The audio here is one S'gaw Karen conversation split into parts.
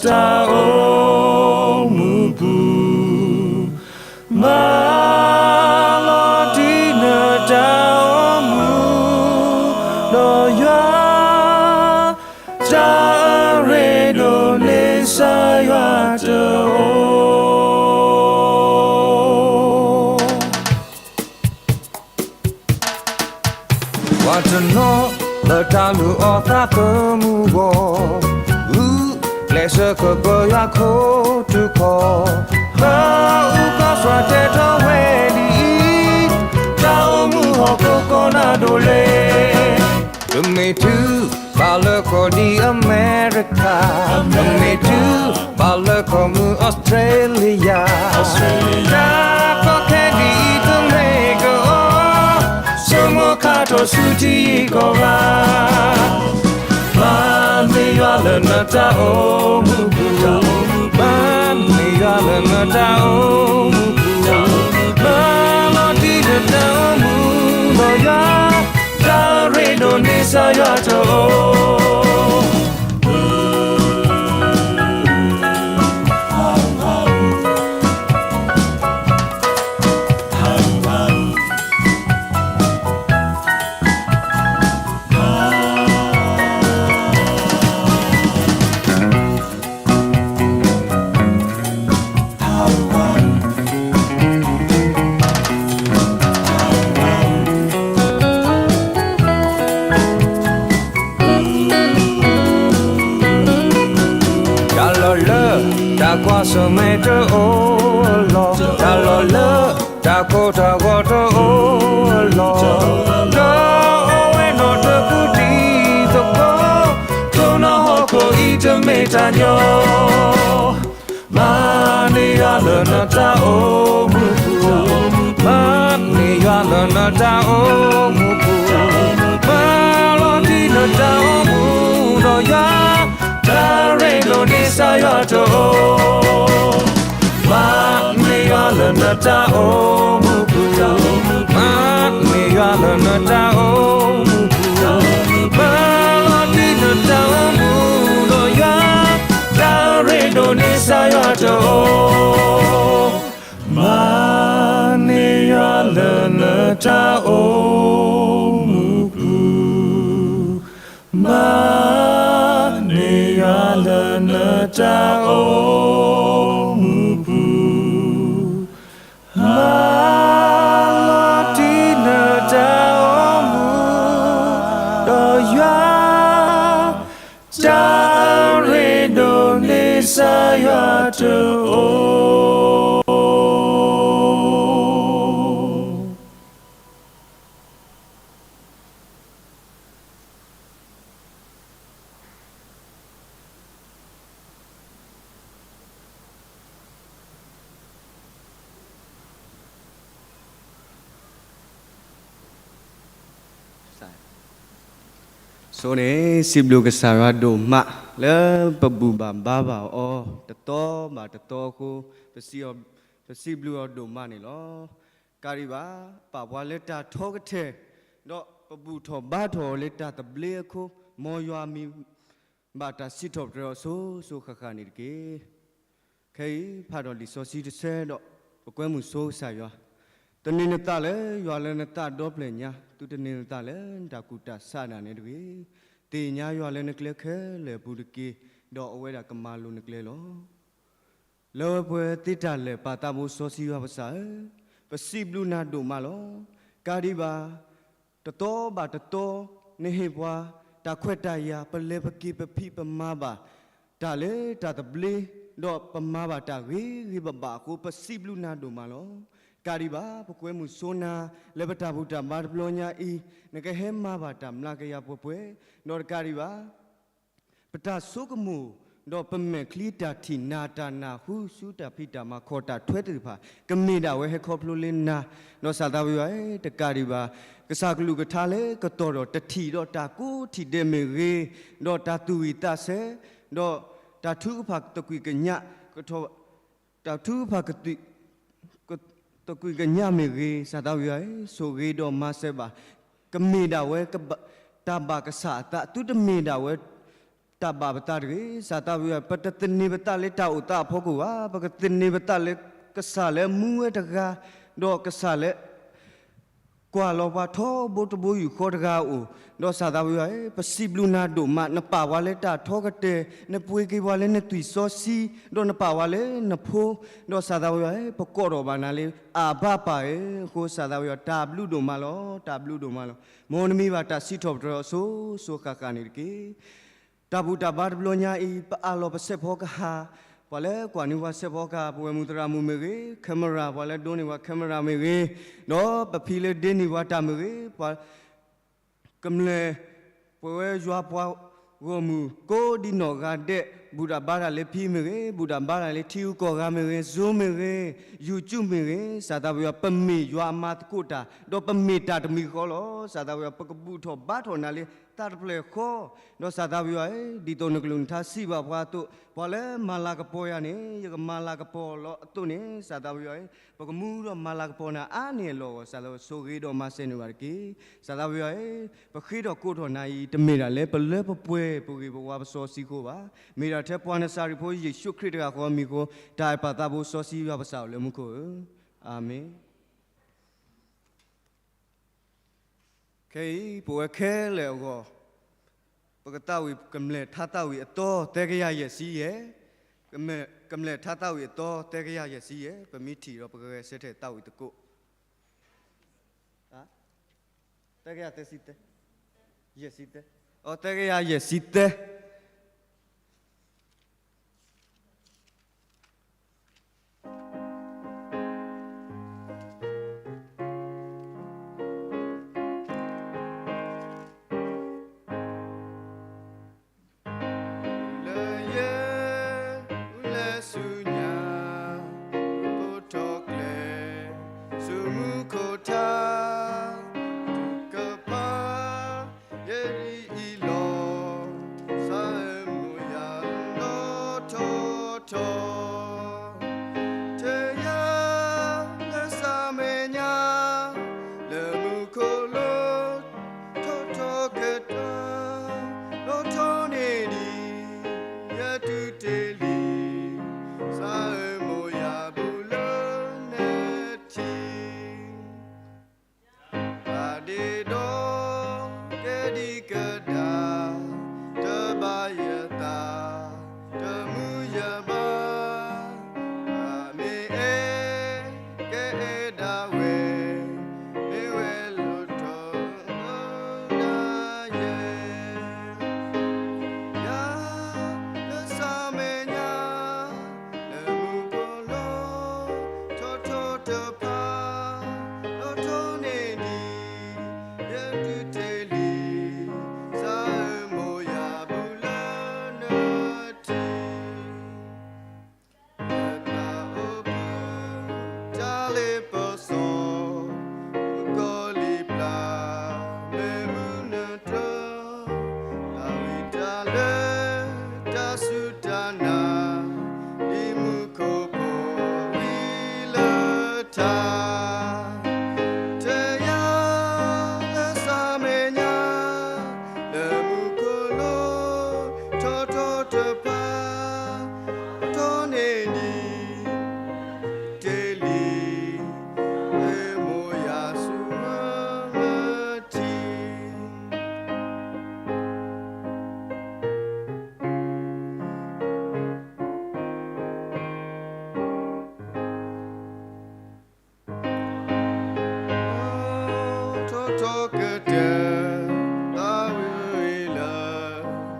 တၢ်အိၣ်မူပူၤ, မၤလီၤတံၢ်နတၢ်အိၣ်မူ, ဒီးယွၤ တၢ်အရ့ဒိၣ်န့ၣ် ကစၢ်ယွၤတအိၣ်. ပှၤတနီၤလၢတၢ်လုၢ်အီၣ်သးသမူအဂီၢ်, ဂုာ်ကျဲးစၢးကပၢယွၤခိၣ်ထူခီၣ်, ပအုၣ်ကီၢ်စှၤတဲထီၣ်ဝဲဒ်အံၤ, တၢ်အိၣ်မူဟီၣ်ခိၣ်ကီၢ်နၢ်ဒိၣ်လ့, ပမ့ၢ်တုၤဘၣ်လၢကီၢ်ဒ်အမဲရကၤ, ပမ့ၢ်တုၤဘၣ်လၢကီၢ်မုၢ်အီစထြ့လယါ, တၢ်ကီခဲဒ်အံၤတမ့ၢ်ကအီၤ, ဆိကမိၣ်ခါထီၣ်ဆူထံဂုၤကီၢ်ဂၤ, မၤန့ၢ်ယွၤလၢနတၢ်အိၣ်မူပူၤ, မၤန့ၢ်ယွၤလၢနတၢ်အိၣ်မူပူၤ, မၤလီၤတံၢ်နတၢ်အိၣ်မူဒီးယွၤ, တၢ်အရ့ဒိၣ်န့ၣ် ကစၢ်ယွၤတအိၣ်. တၢ်လီၢ်လၢတၢ်ကွၢ်ဆၢၣ်မဲာ်တအိၣ်အလီၢ်, တၢ်လီၢ်လၢတၢ်ကိၢ်တၢ်ဂီၤတအိၣ်အလီၢ်, လၢအဝဲနီၢ်တပူၤတံၤသကိး, တိၢ်နီၣ်ဟီၣ်ခိၣ်အံၤတမ့ၢ်တၢ်ညီ, မၤန့ၢ်ယွၤလၢနတၢ်အိၣ်မူပူၤ, မၤန့ၢ်ယွၤလၢနတၢ်အိၣ်မူပူၤ, မၤလီၤတံၢ်နတၢ်အိၣ်မူဒီးယွၤ, တၢ်ရ့ဒိၣ်န့ၣ် ကစၢ်ယွၤတအိၣ်. မၤန့ၢ်ယွၤလၢနတၢ်အိၣ်မူပူၤ, မၤန့ၢ်ယွၤလၢနတၢ်အိၣ်မူပူၤ, မၤလီၤတံၢ်နတၢ်အိၣ်မူဒီးယွၤ, တၢ်ရ့ဒိၣ်န့ၣ် ကစၢ်ယွၤတအိၣ်. မၤန့ၢ်ယွၤလၢနတၢ်အိၣ်မူပူၤ, မၤန့ၢ်ယွၤလၢနတၢ်အိၣ်မူပူၤ, မၤလီၤတံၢ်နတၢ်အိၣ်မူဒီးယွၤ, တၢ်အရ့ဒိၣ်န့ၣ် ကစၢ်ယွၤတအိၣ်. ဆိန့ၣ် စံးဘျုးကစၢ်ယွၤဒိၣ်မး လၢပဘူၣ်ဘၣ်ဘါဘၣ်အီၤ တသီဘၣ်တသီအဃိ, ပစံးဘျုးအီၤဒိၣ်မးန့ၣ်လီၤ. ကးဒံးဘၣ် ပာ်ပှၤလၢတၢ်ထီကထၢၣ်, ဒီးပဘူၣ်ထီၣ်ဘါထီၣ်အီၤလၢတၢ်သဘျ့အဃိ, မ်ယွၤမံၤဘၣ်တၢ်စံးထီၣ်ပတြၢၤအီၤစိၤစိၤဃၣ်ဃၣ်န့ၣ်တက့ၢ်. ခဲအံၤ ဖးဒီးလံာ်စီဆှံတဆၢဒီး ပကွဲမုာ်ဆိကစၢ်ယွၤ, သန့ၤနသးလၢယွၤလၢနသးဒီဖျၢၣ်ညါ, သုတန့ၤနသးလၢနတၢ်ကူၣ်တၢ်ဆးဒၣ်နဲတဂ့ၤ. သ့ၣ်ညါယွၤလၢနကျဲခဲလၢာ်အပူၤတက့ၢ်, ဒီးအဝဲဒၣ်ကမၤလိၤနကျဲလီၤ. လၢပှဲၤသ့တၢ်လၢာ် ပၢ်သးဘိစီဆှံယွၤပစၢ်ဧၢ, ပစံးဘျုးနၤဒိၣ်မးလီၤ. ကးဒံးဘၣ် တသီဘၣ်တသီ နဟ့ၣ်ပှၤတၢ်ခွဲးတၢ်ယာ် ပလဲၤပက့ၤပဖံးပမၤဘၣ်တၢ်လၢတၢ်သဘျ့, ဒီးပမၤဘၣ်တၢ်ဂ့ၤဂ့ၤဘၣ်ဘၣ်အဃိ ပစံးဘျုးနၤဒိၣ်မးလီၤ. ကးဒံးဘၣ် ပကွဲမုာ်ဆိနၤ လၢပတၢ်ဘူၣ်တၢ်ဘါတဘျီညါအံၤ, နကဟဲမၤဘၣ်တၢ်မျးကယၤပှဲၤပှဲၤ, ဒီးတကးဒံးဘၣ် ပတၢ်ဆိကမိၣ် ဒီးပမဲာ်ချံတၢ်ထံၣ်နၤ တၢ်နၢ်ဟူဆူတၢ်ဖံးတၢ်မၤ ခီၣ်တၢ်ထွဲသ့ၣ်တဖၣ် ကမ့ၢ်ဒၣ်ဝဲဟဲခီဖျိလၢနၤ, ဒီးစၢ်သးဝံယွၤဧၢ, တကးဒံးဘၣ် ကစၢ်ကလုၢ်ကထါလၢကတီၢ်ဒီးတထံၣ်ဒီးတၢ်ကူထံၣ်ဒဲးမ့ၢ်ဂ့ၤ, ဒီးတၢ်သူၣ်ဝံၣ်သးဆၢ, ဒီးတၢ်ထုကဖၣ်သကွံာ်ကညး, တၢ်ထုကဖၣ် သကွံာ်ကညးမ့ၢ်ဂ့ၤ, စၢ်သးဝံယွၤဧၢ, ဆိၣ်ဂ့ၤဒီးမၤစၢၤဘၣ်, ကမ့ၢ်ဒၣ်ဝဲ တၢ်ဘၣ်ကစၢ်အသး, သုတမ့ၢ်ဒၣ်ဝဲ တၢ်ဘၣ်ပသးတဂ့ၤ, စၢ်သးဝံၤ ပတသန့ၤပသးလၢတၢ်အိၣ်သးအဖီခိၣ်ဘၣ်, ပကသန့ၤပသးလၢကစၢ်လၢမူဝဲတဂၤ, ဒီးကစၢ်လၢ ကွၢ်လီၤပှၤထီဘိတဘိယူၢ်ဃီတဂၤအအိၣ်, ဒီးစၢ်သးဝံၤဧၢ, ပစံးဘျုးနၤဒိၣ်မး, နပာ်ပှၤလၢတၢ်ထီကတၢၢ်, နပှ့ၤက့ၤပှၤလၢနသွံၣ်စီဆှံ, ဒီးနပာ်ပှၤလၢနဖိ, ဒီးစၢ်သးဝံၤဧၢ, ပကိးထီၣ်ဘၣ်နၤလၢ အၢ်ဘၣ်ပၢ်ဧၢ, အဃိစၢ်သးဝံၤဧၢ, တၢ်ဘျုးဒိၣ်မးလီၤ, တၢ်ဘျုးဒိၣ်မးလီၤ. မ်နမံဘၣ်တၢ်စံးထီၣ်ပတြၢၤအီၤစိၤစိၤဃၣ်ဃၣ်န့ၣ်တက့ၢ်. တၢ်ဘူၣ်တၢ်ဘါတဘျီညါအံၤ ပအၢၣ်လီၤပစဲးဖီကဟၣ်, ပှၤလၢကွၢ်န့ၢ်ပှၤစဲးဖီကဟၣ်, ပဝဲမုၢ်သရၣ်မုၣ်မ့ၢ်ဂ့ၤ, camera ပှၤလၢဒိးန့ၢ်ပှၤ camera မ့ၢ်ဂ့ၤ, ဒီးပဖံလၢဒ့န့ၢ်ပှၤတၢ်မ့ၢ်ဂ့ၤ, ပှၤ ကမျၢၢ် ပဝဲယွၤပှၤဂီၢ်မုၢ် ကိးဒံနီၢ်ဂၤဒဲး, ဘူၣ်တၢ်ဘါတၢ်လၢဖံမ့ၢ်ဂ့ၤ, ဘူၣ်တၢ်ဘါတၢ်လၢထံဂုၤကီၢ်ဂၤမ့ၢ်ဂ့ၤ, Zoom မ့ၢ်ဂ့ၤ, YouTube မ့ၢ်ဂ့ၤ, စၢ်သးဝံၤဧၢ, ပမ့ၢ်ယွၤအမၤသကိးတၢ်, ဒီးပမ့ၢ်တၢ်တမံၤဃီလီၤ. စၢ်သးဝံၤဧၢ, ပကဘူၣ်ထီၣ်ဘါထီၣ်နၤလၢတၢ်တဖျၢၣ်ဃီ, ဒီးစၢ်သးဝံၤဧၢ, ဒ်သိးနကလုၢ်နကထါစံးဘၣ်ပှၤအသိး, ပှၤလၢမၤလၤကပီၤယၤန့ၣ် ယကမၤလၤကပီၤလီၤအသိးန့ၣ်, စၢ်သးဝံၤဧၢ, ပကမူဒီးမၤလၤကပီၤနၤအါန့ၢ်အလီၢ်အဂီၢ်, စၢ်သးဝံၤဆိၣ်ဂ့ၤဒီးမၤစၢၤန့ၢ်ဘၣ်တက့ၢ်. စၢ်သးဝံၤဧၢ, ပဃ့ထီၣ်ကိးထီၣ်နၤအံၤ တမ့ၢ်ဒၣ်လၢပလၢပပှဲၤပဂ့ၢ်ပဝါပစီဆှံအဃိဘၣ်. မ့ၢ်ဒၣ်ထဲပှၤနစၤရ့းဖိယ့ၣ်ၡူးခရံာ်တဂၤဃီအမံၤအဃိ, တၢ်အဲၣ်ပာ်သးဘိစီဆှံယွၤပစၢ်အိၣ်လၢမူခိၣ်ဧၢ, အၤမ့ၣ်. ခဲအံၤ ပဝဲခဲလၢာ်အဂီၢ်, ပကသးဝံၣ်ကမျၢၢ်ထါသးဝံၣ်အသီသၢကယၤယဲၢ်ဆံယဲၢ်, ကမျၢၢ်ထါသးဝံၣ်အသီသၢကယၤယဲၢ်ဆံယဲၢ်, ပမ့ၢ်ထံၣ်ဒီးပကဂဲၤဆၢထၢၣ်သးဝံၣ်သကိး သၢကယၤသၢဆံသၢ, ယဲၢ်ဆံသၢ, အသၢကယၤယဲၢ်ဆံသၢ. လၢယဲၢ်, လၢဆူညါ, အိၣ်ထီၣ်ကျဲ, ဆူမူခိၣ်ထါ, တကဖၣ်, ယဲဒ်အံၤလီၤ, စၤဧၢမိၢ်ယၤလီၤထီထီ, ထဲယၤလၢစၤမဲာ်ညါ, လၢမူခိၣ်လိၤ ထီထီကတၢၢ်, လီၤထီန့ၢ်ဒံး, ယဲတူၢ်တ့ၢ်လံ, စၤဧၢမိၢ်ယၤဘူးလၢနထံ, တၢ်ဒ့ဒီးကဲဒံးကဒါ, တဘၣ်ယသး, တမူယဘါ, မ့ၢ်အဲၣ် ကအဲၣ်ဒၣ်ဝဲ, မ့ၢ်ဝဲလီၤထီနၤယဲ, ယၤလၢစၤမဲာ်ညါ, လၢမူခိၣ်လိၤ ထီထီတဖၣ်, လီၤထီန့ၢ်ဒံး, ယဲတူၢ်တ့ၢ်လံ, စၤဧၢမိၢ်ယၤဘူးလၢနထံ လၢတၢ်အိၣ်ဖှိၣ် တၢ်လ့ပစီ, မုၣ်ကီၤလံၢ်ပျၢ်, မ့ၣ်အူနတြၢ, တၢ်ဝံတၢ်လၢ တၢ်စူၢ်တၢ်နာ်, ဒ်မူခိၣ်ဖိဝံၤလၢထါ ထဲယၤလၢစၤမဲာ်ညါ, လၢမူခိၣ်လိၤ ထီထီတဖၣ်, ထီန့ၢ်ဒံး, တ့ၢ်လံ, လၢမိၢ်ယၤဆူမထံ ထီထီကတၢၢ် သးဝံၣ်လၢ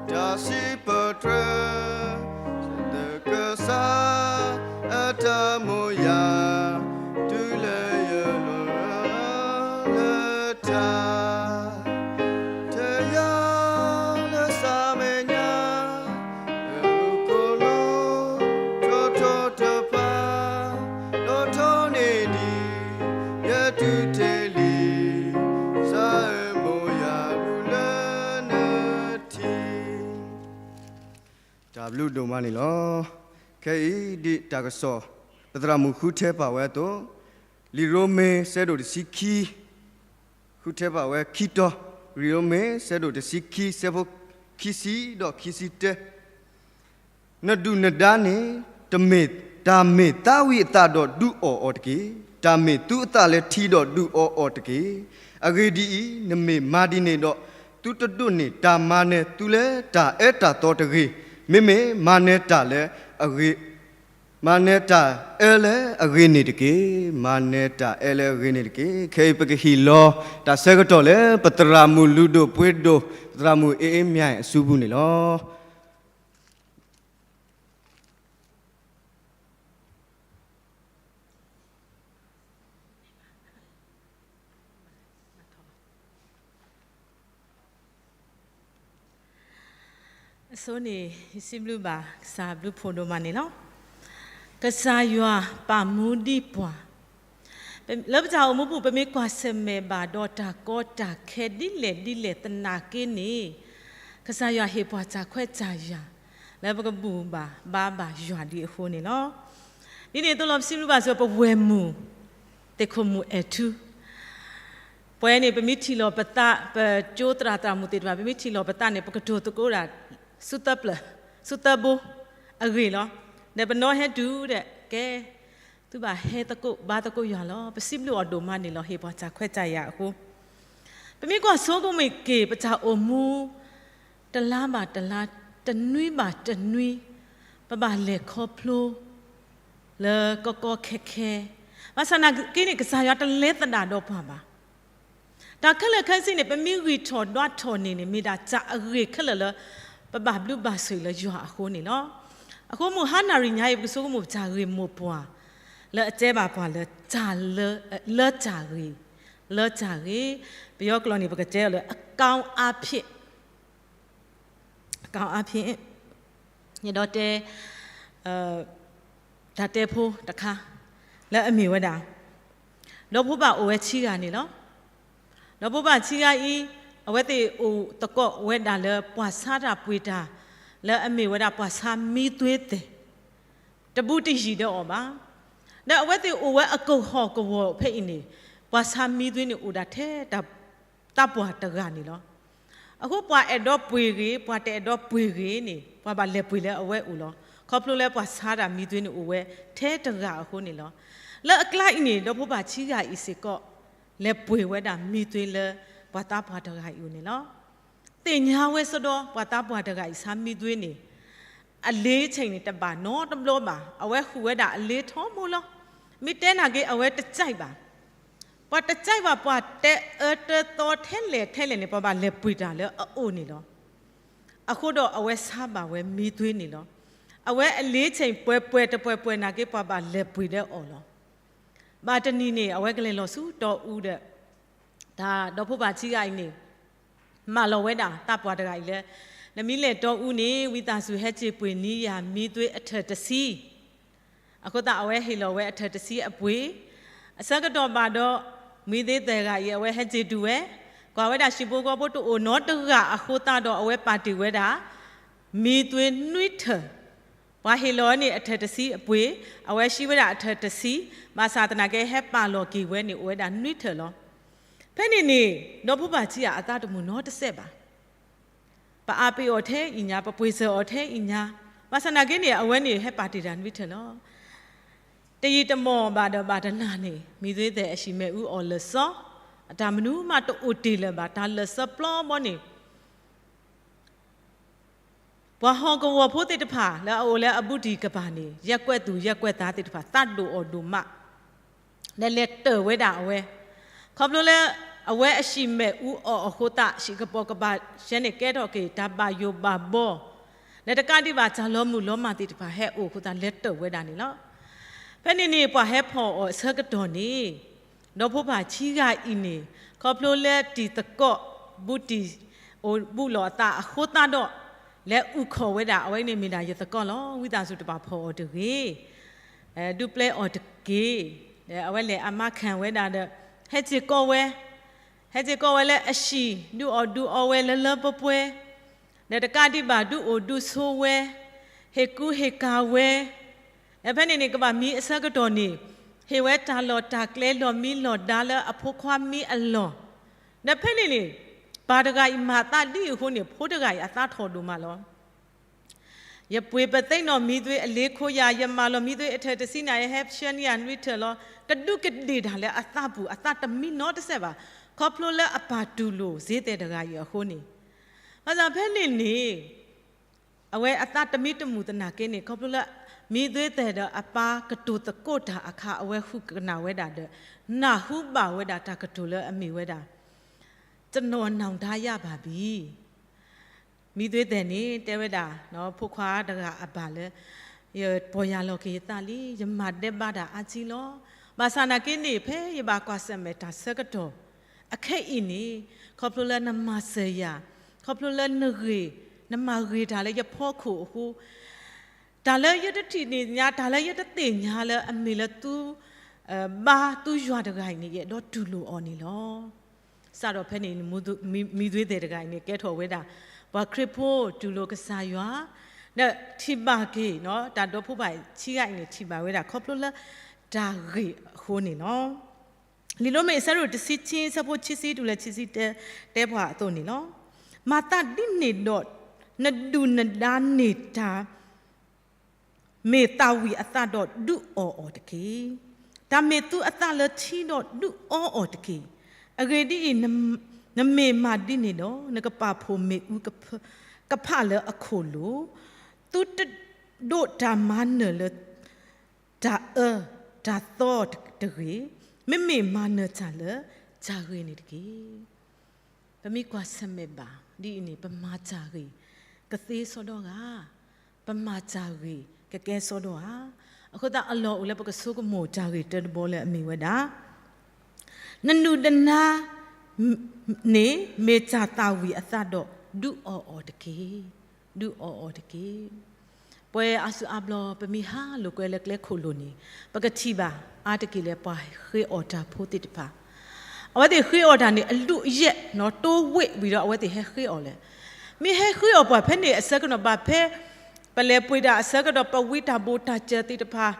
တၢ်စံးပတြၢၤ စၢၤသးကစၢ် အတၢ်မိၢ်ယၤ တုၤလၢယလီၤလၢထါ ထဲယၤလၢစၤမဲာ်ညါ လၢမူခိၣ်လိၤ ထီထီတဖၣ် လီၤထီန့ၢ်ဒံး ယဲတူၢ်တ့ၢ်လံ စၤဧၢမိၢ်ယၤဘူးလၢနထံ တၢ်ဘျုးဒိၣ်မးန့ၣ်လီၤ. ခဲအံၤဒ်တၢ်ကစီၣ် ပသရၣ်မုၣ်ဃုထၢပာ်ဝဲအသိး, လံာ်ရိမ့ၤ ဆၢဒိၣ်တဆံခံ ဃုထၢပာ်ဝဲခံတီၤ, လံာ်ရိမ့ၤ ဆၢဒိၣ်တဆံခံ ဆၢဖိ ခံဆံဒီးခံဆံတၢ, နဒုၣ်နဒါန့ၣ် တမ့ၢ်တၢ်မ့ၢ်သးဝံၣ်အသးဒီးဒုးအီၣ်အီၤတက့ၢ်. တၢ်မ့ၢ်သုအသးလၢထံဒီးဒုးအီၣ်အီၤတက့ၢ်. အဂ့ၢ်ဒ်အံၤ, နမ့ၢ်မၤဒ်န့ၣ်ဒီး, သုတဒိးန့ၢ်တၢ်မၤနၢၤသုလၢတၢ်အၢတၢ်သီတဂ့ၤ, မ့မ့ၢ်မၤနၢၤတၢ်လၢအဂ့ၤ မၤနၢၤတၢ်အၢလၢအဂ့ၤန့ၣ်တက့ၢ်. မၤနၢၤတၢ်အၢလၢအဂ့ၤန့ၣ်တက့ၢ်. ခဲအံၤပကဟ့ၣ်လီၤတၢ်ဆၢကတီၢ်လၢပသရၣ်မုၣ်လုၢ်ဒိၣ်ပှ့ၤဒိၣ် သရၣ်မုၣ်အ့ၣ်အ့မၠဲၣ်အစုပူၤန့ၣ်လီၤ. အဆိန့ၣ် ယစံးဘျုးဘၣ်ကစၢ်ဘျုးဖှိၣ်ဒိၣ်မးန့ၣ်လီၤ. ကစၢ်ယွၤပာ်မူဒံးပှၤ, လၢပတၢ်အိၣ်မူပူၤ ပမ့ၢ်ကွၢ်ဆၢၣ်မဲာ်ဘၣ်ဒီးတၢ်ကီတၢ်ခဲဒ်လဲၣ်ဒ်လဲၣ်သနာ်က့န့ၣ်, ကစၢ်ယွၤဟ့ၣ်ပှၤတၢ်ခွဲးတၢ်ယာ် လၢပကဘူၣ်ဘၣ်ဘါဘၣ်ယွၤဒ်အဃိန့ၣ်လီၤ. ဒ်န့ၣ်အသိးလီၤ ပစံးဘျုးဘၣ်စ့ၢ်ကီးပဝဲၢ်မုၣ် သ့ၣ်ခိၣ်မုၣ်အဲၣ်ထူ ပဝဲန့ၣ် ပမ့ၢ်ထံၣ်လီၤပသး ပကၠိသရၣ်သရၣ်မုၣ်သ့ၣ်တဖၣ် ပမ့ၢ်ထံၣ်လီၤပသးန့ၣ် ပကတိၤသကိးဒၣ် ဆူသၢပျၢၢ် ဆူသၢဘိ အဂ့ၢ်လီၤ. ဒီးပနီၢ်ဟဲတုၤဒီး ကဲ သုဘၣ်ဟဲသကိးဘါသကိးယွၤလီၤ. ပစံးဘျုးအီၤဒိၣ်မးန့ၣ်လီၤ ဟ့ၣ်ပှၤတၢ်ခွဲးတၢ်ယာ်အဃိ, ပမ့ၢ်ကွၢ်ဆိကမိၣ်က့ၤ ပတၢ်အိၣ်မူ တလါဘၣ်တလါ တနွံဘၣ်တနွံ ပဘၣ်လဲၤခီဖျိ လၢကီကီခဲခဲ, ဘၣ်ဆၣ်သနာ်က့န့ၣ် ကစၢ်ယွၤတလဲၤသဒၣ်ဒီးပှၤဘၣ်. တၢ်ခဲလၢာ်ခဲဆ့န့ၣ် ပမ့ၢ်ဂံၢ်ထီၣ်ဒွးထီၣ်န့ၢ်န့ၣ် မ့ၢ်ဒၣ်တၢ်အဂ့ၤခဲလၢာ်လၢ ပဘၣ်ဘျုးဘၣ်ဆိၣ်ဂ့ၤလၢယွၤအဃိန့ၣ်လီၤ. အဃိမုၢ်ဟါနၣ်ရံၣ်ညါအံၤ ပကဆိကမိၣ်ပတၢ်ဂ့ၢ်မိၢ်ပှၢ် လၢအတဲဘၣ်ပှၤလၢ တၢ်လၢ လၢတၢ်ဂ့ၤ, လၢတၢ်ဂ့ၤ, ပယီၤကျိာ်န့ၣ် ပကတဲအီၤလၢ အကောင်းအားဖြင့် အကောင်းအားဖြင့် ယအဲၣ်ဒိးတဲ တၢ်တဲဖိတခါ လၢအမ့ၢ်ဝဲဒၣ် ဒီဖိပၢ်အိၣ်ဝဲဆံဂၤန့ၣ်လီၤ. ဒီဖိပၢ်ဆံဂၤအံၤ အဝဲသ့ၣ်အိၣ်သကိးဝဲဒၣ်လၢပှၤဆါတၢ်ပှ့ၤတၢ် လၢအမ့ၢ်ဝဲဒၣ်ပှၤဆါမံသွ့သဲး တဘူးတယံၤဒီးအီၤဘၣ်. ဒီးအဝဲသ့ၣ်အိၣ်ဝဲအကဟီၣ်ကဝီၤဖဲအံၤန့ၣ် ပှၤဆါမံသွ့န့ၣ်အိၣ်ဒၣ်ထဲတၢ် သးပှၢ်တဂၤန့ၣ်လီၤ. အဃိပှၤအဲၣ်ဒိးပှ့ၤဂ့ၤ ပှၤတအဲၣ်ဒိးပှ့ၤဂ့ၤန့ၣ် ပှၤဘၣ်လဲၤပှ့ၤလၢအဝဲအိၣ်လီၤ. ခီဖျိလၢပှၤဆါတၢ်မံသွ့န့ၣ်အိၣ်ဝဲထဲတဂၤအဃိန့ၣ်လီၤ. လၢအကျါအံၤန့ၣ် ဒီဖိပၢ်ဆံဂၤအံၤစ့ၢ်ကီး လဲၤပှ့ၤဝဲဒၣ်မံသွ့လၢ ပှၤသးပှၢ်တဂၤအံၤအိၣ်န့ၣ်လီၤ. သ့ၣ်ညါဝဲစ့ၢ်ကီး ပှၤသးပှၢ်တဂၤအံၤဆါမံသွ့န့ၣ် အလ့ၤဆ့ၣ်န့ၣ် တဘၣ်နီတဘျီဘၣ်. အဝဲဟူးဝဲဒၣ်အလ့ၤထီဘိလီၤ. မ့ၢ်တဲနာ်က့ အဝဲတကြိုက်ဘၣ်. ပှၤတကြိုက်ဘၣ် ပှၤတအၢတသီထဲလဲၣ်ထဲလဲၣ်န့ၣ် ပှၤဘၣ်လဲၤပှ့ၤတၢ်လၢအအိၣ်န့ၣ်လီၤ. အဃိဒီးအဝဲဆါဘၣ်ဝဲမံသွ့န့ၣ်လီၤ. အဝဲအလ့ၤဆ့ၣ်ပှဲၤပှဲၤတပှဲၤပှဲၤနာ်က့ ပှၤဘၣ်လဲၤပှ့ၤလၢအီၤလီၤ. ဘၣ်တနံၤန့ၣ် အဝဲကလဲၤလီၤဆူတီအူဒီး တၢ်ဒီဖိပၢ်ဆံဂၤအံၤန့ၣ် မၢလီၤဝဲဒၣ်သးပှၢ်တဂၤအံၤလၢ နမ့ၢ်လဲၤတီအူန့ၣ် ဝံသးစူၤဟဲစ့ၢ်ပှ့ၤန့ၢ်ယၤမံသွ့အထၢၣ်တဆံ အဃိသတးအဝဲဟ့ၣ်လီၤဝဲအထၢၣ်တဆံအပှ့ၤ, အဆၢကတီၢ်ဘၣ်ဒီး မံသွ့သဲးတဂၤအံၤ အဝဲဟဲစ့ၢ်တုၤဝဲ, ကွၢ်ဝဲဒၣ်ဟံၣ်ဖိဃီဖိတအိၣ်နီတဂၤအဃိသတးဒီး အဝဲပာ်တ့ၢ်ဝဲဒၣ် မံသွ့နွံထၢၣ်, ပှၤဟ့ၣ်လီၤန့ၣ်အထၢၣ်တဆံအပှ့ၤ, အဝဲဟံးဝဲဒၣ်အထၢၣ်တဆံ, ဘၣ်ဆၣ်သနာ်က့ဟဲပာ်လီၤက့ၤဝဲန့ၣ် အိၣ်ဝဲဒၣ်နွံထၢၣ်လီၤ. ဖဲန့ၣ်န့ၣ် ဒီဖိပၢ်ဆံဂၤအသးတမုာ်နီတစဲးဘၣ်. ပအါပ့ၤအီၤထဲအံၤညါ, ပပှ့ၤစၢၤအီၤထဲအံၤညါ, ဘၣ်ဆၣ်သနာ်က့န့ၣ် အဝဲန့ၣ်ဟဲပာ်တ့ၢ်တၢ်နွံထၢၣ်လီၤ. တယံာ်တမီၢ်ဘၣ်ဒီးဘၣ်တနၤန့ၣ် မံသွ့သဲးအဟံၣ်မ့ၣ်အူအီၣ်လၢာ်စီ, အတၢ်မနုၤမးတအိၣ်တ့ၢ်လၢၤဘၣ်, တၢ်လၢာ်စီပျီဘီန့ၣ် ပှၤဟီၣ်ကဝီၤဖိသ့ၣ်တဖၣ် လၢအအိၣ်လၢအဘူးတံၢ်ကပၤန့ၣ် ရပ်ကွက်သူ ရပ်ကွက်သားသ့ၣ်တဖၣ် သးဒိၣ်အီၤဒိၣ်မး, ဒီးလဲၤတၢၢ်ဝဲဒၣ်အဝဲ, ခီဖျိလၢ အဝဲအဟံၣ်မ့ၣ်အူအီၣ်အဃိသတး ဟံၣ်ကပိာ်ကပၤယဲန့ၣ်ကဲထီၣ်က့ၤ တၢ်ဘၣ်ယိၣ်ဘၣ်ဘီ, ဒီးတကးဒံးဘၣ် တၢ်လီၤမုၢ်လီၤမၢ်သ့ၣ်တဖၣ်ဟဲအိၣ်အဃိသတး လဲၤတၢၢ်ဝဲဒၣ်န့ၣ်လီၤ. ဖဲန့ၣ်န့ၣ် ပှၤဟဲဖီၣ်အီၤအဆၢကတီၢ်န့ၣ် ဒီဖိပၢ်ဆံဂၤအံၤန့ၣ် ခီဖျိလၢတံၤသကိး ဘူးတံၢ် အိၣ်ဘူးလိာ်အသးအဃိသတးဒီး လဲၤအုၣ်ခီၣ်ဝဲဒၣ် အဝဲန့ၣ်မ့ၢ်ဒၣ်ယသကိးလီၤ, ဝံသးစူၤတဘၣ်ဖီၣ်အီၤတဂ့ၤ, ဒုးပျဲအီၤတက့ၢ်, ဒီးအဝဲလဲၤအမါခၣ်ဝဲဒၣ်ဒီး ဟဲစ့ၢ်ကီးဝဲ, ဟဲစ့ၢ်ကီးဝဲလၢအဟံၣ် ဒုးအီၣ်ဒုးအီဝဲလၢလၢပှဲၤပှဲၤ, ဒီးတကးဒံးဘၣ် ဒုးအိၣ်ဒုးဆိးဝဲ, ဟ့ၣ်ကူဟ့ၣ်ကၤဝဲ, ဒီးဖဲန့ၣ်န့ၣ် ကဘၣ်မံအဆၢကတီၢ်န့ၣ် ဟ့ၣ်ဝဲတၢ်လီၢ်တၢ်ကျဲလီၢ်မံလီၢ်ဒါလၢအဖိခွါမံအလီၢ်, ဒီးဖဲန့ၣ်န့ၣ် ပၢ်တဂၤအံၤမၤသးဒ်အံၤအဃိန့ၣ် ဖိတဂၤအံၤအသးထီၣ်ဒိၣ်မးလီၤ. ယပှ့ၤပသ့ၣ်နီၣ်မံၤသွ့အလ့ခိယၤ, ယမၤလီၤမံၤသွ့အထၢၣ်တဆံနၤ, ယဟဲဆှၢန့ၢ်ယၤနွံထၢၣ်လီၤ. ကဒူးကဒ့ၣ်တၢ်လၢအသးပူၤ အသးတမံနီတစဲးဘၣ်, ခီဖျိလၢအပၢ်တူၢ်လိာ်စ့သဲးတဂၤအံၤအဃိန့ၣ်, ဘၣ်ဆၣ်ဖဲန့ၣ်န့ၣ် အဝဲအသးတမံတမုာ်သနာ်က့န့ၣ် ခီဖျိလၢ မံၤသွ့သဲးဒီးအပၢ်ကတိၤသကိးတၢ်အခါ အဝဲဃုကနၣ်ဝဲဒၣ်ဒီး နၢ်ဟူဘၣ်ဝဲဒၣ်တၢ်ကတိၤလၢအမ့ၢ်ဝဲဒၣ် ကျွန်တော်နောင်တရပါပြီ. မံၤသွ့သဲးန့ၣ် တဲဝဲဒၣ် ဖိခွါတဂၤအဘၣ်လၢ ယပီၢ်ယၢ်လီၤက့ၤယသးလံ, ယမၤဒဲးဘးတၢ်အါထံလီၤ. ဘၣ်ဆၣ်နာ်က့န့ၣ် ဖဲယဘၣ်ကွၢ်ဆၢၣ်မဲာ်တၢ်ဆၢကတီၢ် အခဲအံၤန့ၣ် ခီဖျိလၢနမၤစၢၤယၤ, ခီဖျိလၢနဂ့ၤ, နမၤဂ့ၤတၢ်လၢယဖီခိၣ်အဃိ, တၢ်လၢယတထံၣ်န့ၢ်ညါ, တၢ်လၢယတသ့ၣ်ညါလၢအမ့ၢ်လၢသု ဘါသုယွၤတဂၤအံၤန့ၣ် ယအဲၣ်ဒိးတူၢ်လိာ်အီၤန့ၣ်လီၤ. စးထီၣ်ဖဲန့ၣ် မံၤသွ့သဲးတဂၤအံၤန့ၣ် ကဲထီၣ်ဝဲဒၣ် ပှၤခရံာ်ဖိတူၢ်လိာ်ကစၢ်ယွၤ, ဒီးထံၣ်ဘၣ်က့ၤ တၢ်ဒီဖိပၢ်ဆံးဂၤအံၤန့ၣ် ထံၣ်ဘၣ်ဝဲဒၣ် ခီဖျိလၢတၢ်ဂ့ၢ်အဃိန့ၣ်လီၤ. လံာ်ရိမ့ၤအဆၢဒိၣ်တဆံခံ အဆၢဖိခံဆံတုၤလၢခံဆံတၢ တဲပှၤအသိးန့ၣ်လီၤ. မၤသးဒ်န့ၣ်ဒီး နဒုၣ်နဒါန့ၢ်တၢ် မ့ၢ်သးဝံၣ်အသးဒီးဒုးအီၣ်အီၤတက့ၢ်. တၢ်မ့ၢ်သူအသးလၢထံဒီးဒုးအီအီၤတက့ၢ်. အဂ့ၢ်ဒ်အံၤ, နမ့ၢ်မၤဒ်န့ၣ်ဒီး နကပာ်ဖှိၣ်မ့ၣ်အူကဖၢကဖၣ်လၢအခိၣ်လိၤ, သုတဒိးတၢ်မၤနၢၤလၢ တၢ်အၢတၢ်သီတဂ့ၤ, မ့မ့ၢ်မၤနၢၤတၢ်လၢတၢ်ဂ့ၤန့ၣ်တက့ၢ်. ပမ့ၢ်ကွၢ်ဆၢၣ်မဲာ်ဘၣ်ဒ်အံၤန့ၣ် ပမၤတၢ်ဂ့ၤကသ့စီဒီဂၤ, ပမၤတၢ်ဂ့ၤကကဲစီဒီဧါ. အဃိသတးအလီၢ်အိၣ်လၢပကဆိကမိၣ်တၢ်ဂ့ၢ်တၢတဘီလၢအမ့ၢ်ဝဲဒၣ် နဒုၣ်နဒါ န့ၣ်မ့ၢ်တၢ်သးဝံၣ်အသးဒီး ဒုးအီၣ်အီၤတက့ၢ်, ဒုးအီၣ်အီၤတက့ၢ်. ပှၤအါစုအါဘျီ ပမ့ၢ်ဟးလိာ်ကွဲလၢကျဲခိၣ်လိၤန့ၣ် ပကထံၣ်ဘၣ် အါတက့ၢ်လၢပှၤဃ့အီၣ်တၢ်ဖိသ့ၣ်တဖၣ်, အဝဲသ့ၣ်ဃ့အီၣ်တၢ်န့ၣ် အလုၢ်အယဲၢ်နီၤ တိဝ့ၢ်ဝံၤဒီး အဝဲသ့ၣ်ဟဲဃ့အီၣ်လဲၣ်. မ့ၢ်ဟဲဃ့အီၣ်ပှၤဖဲန့ၣ်အဆၢကတီၢ်ဘၣ်ဖဲ ပလဲၤပှ့ၤတၢ်အဆၢကတီၢ် ပဝံတၢ်ဘိၣ်တၢ်စၢၤသ့ၣ်တဖၣ်,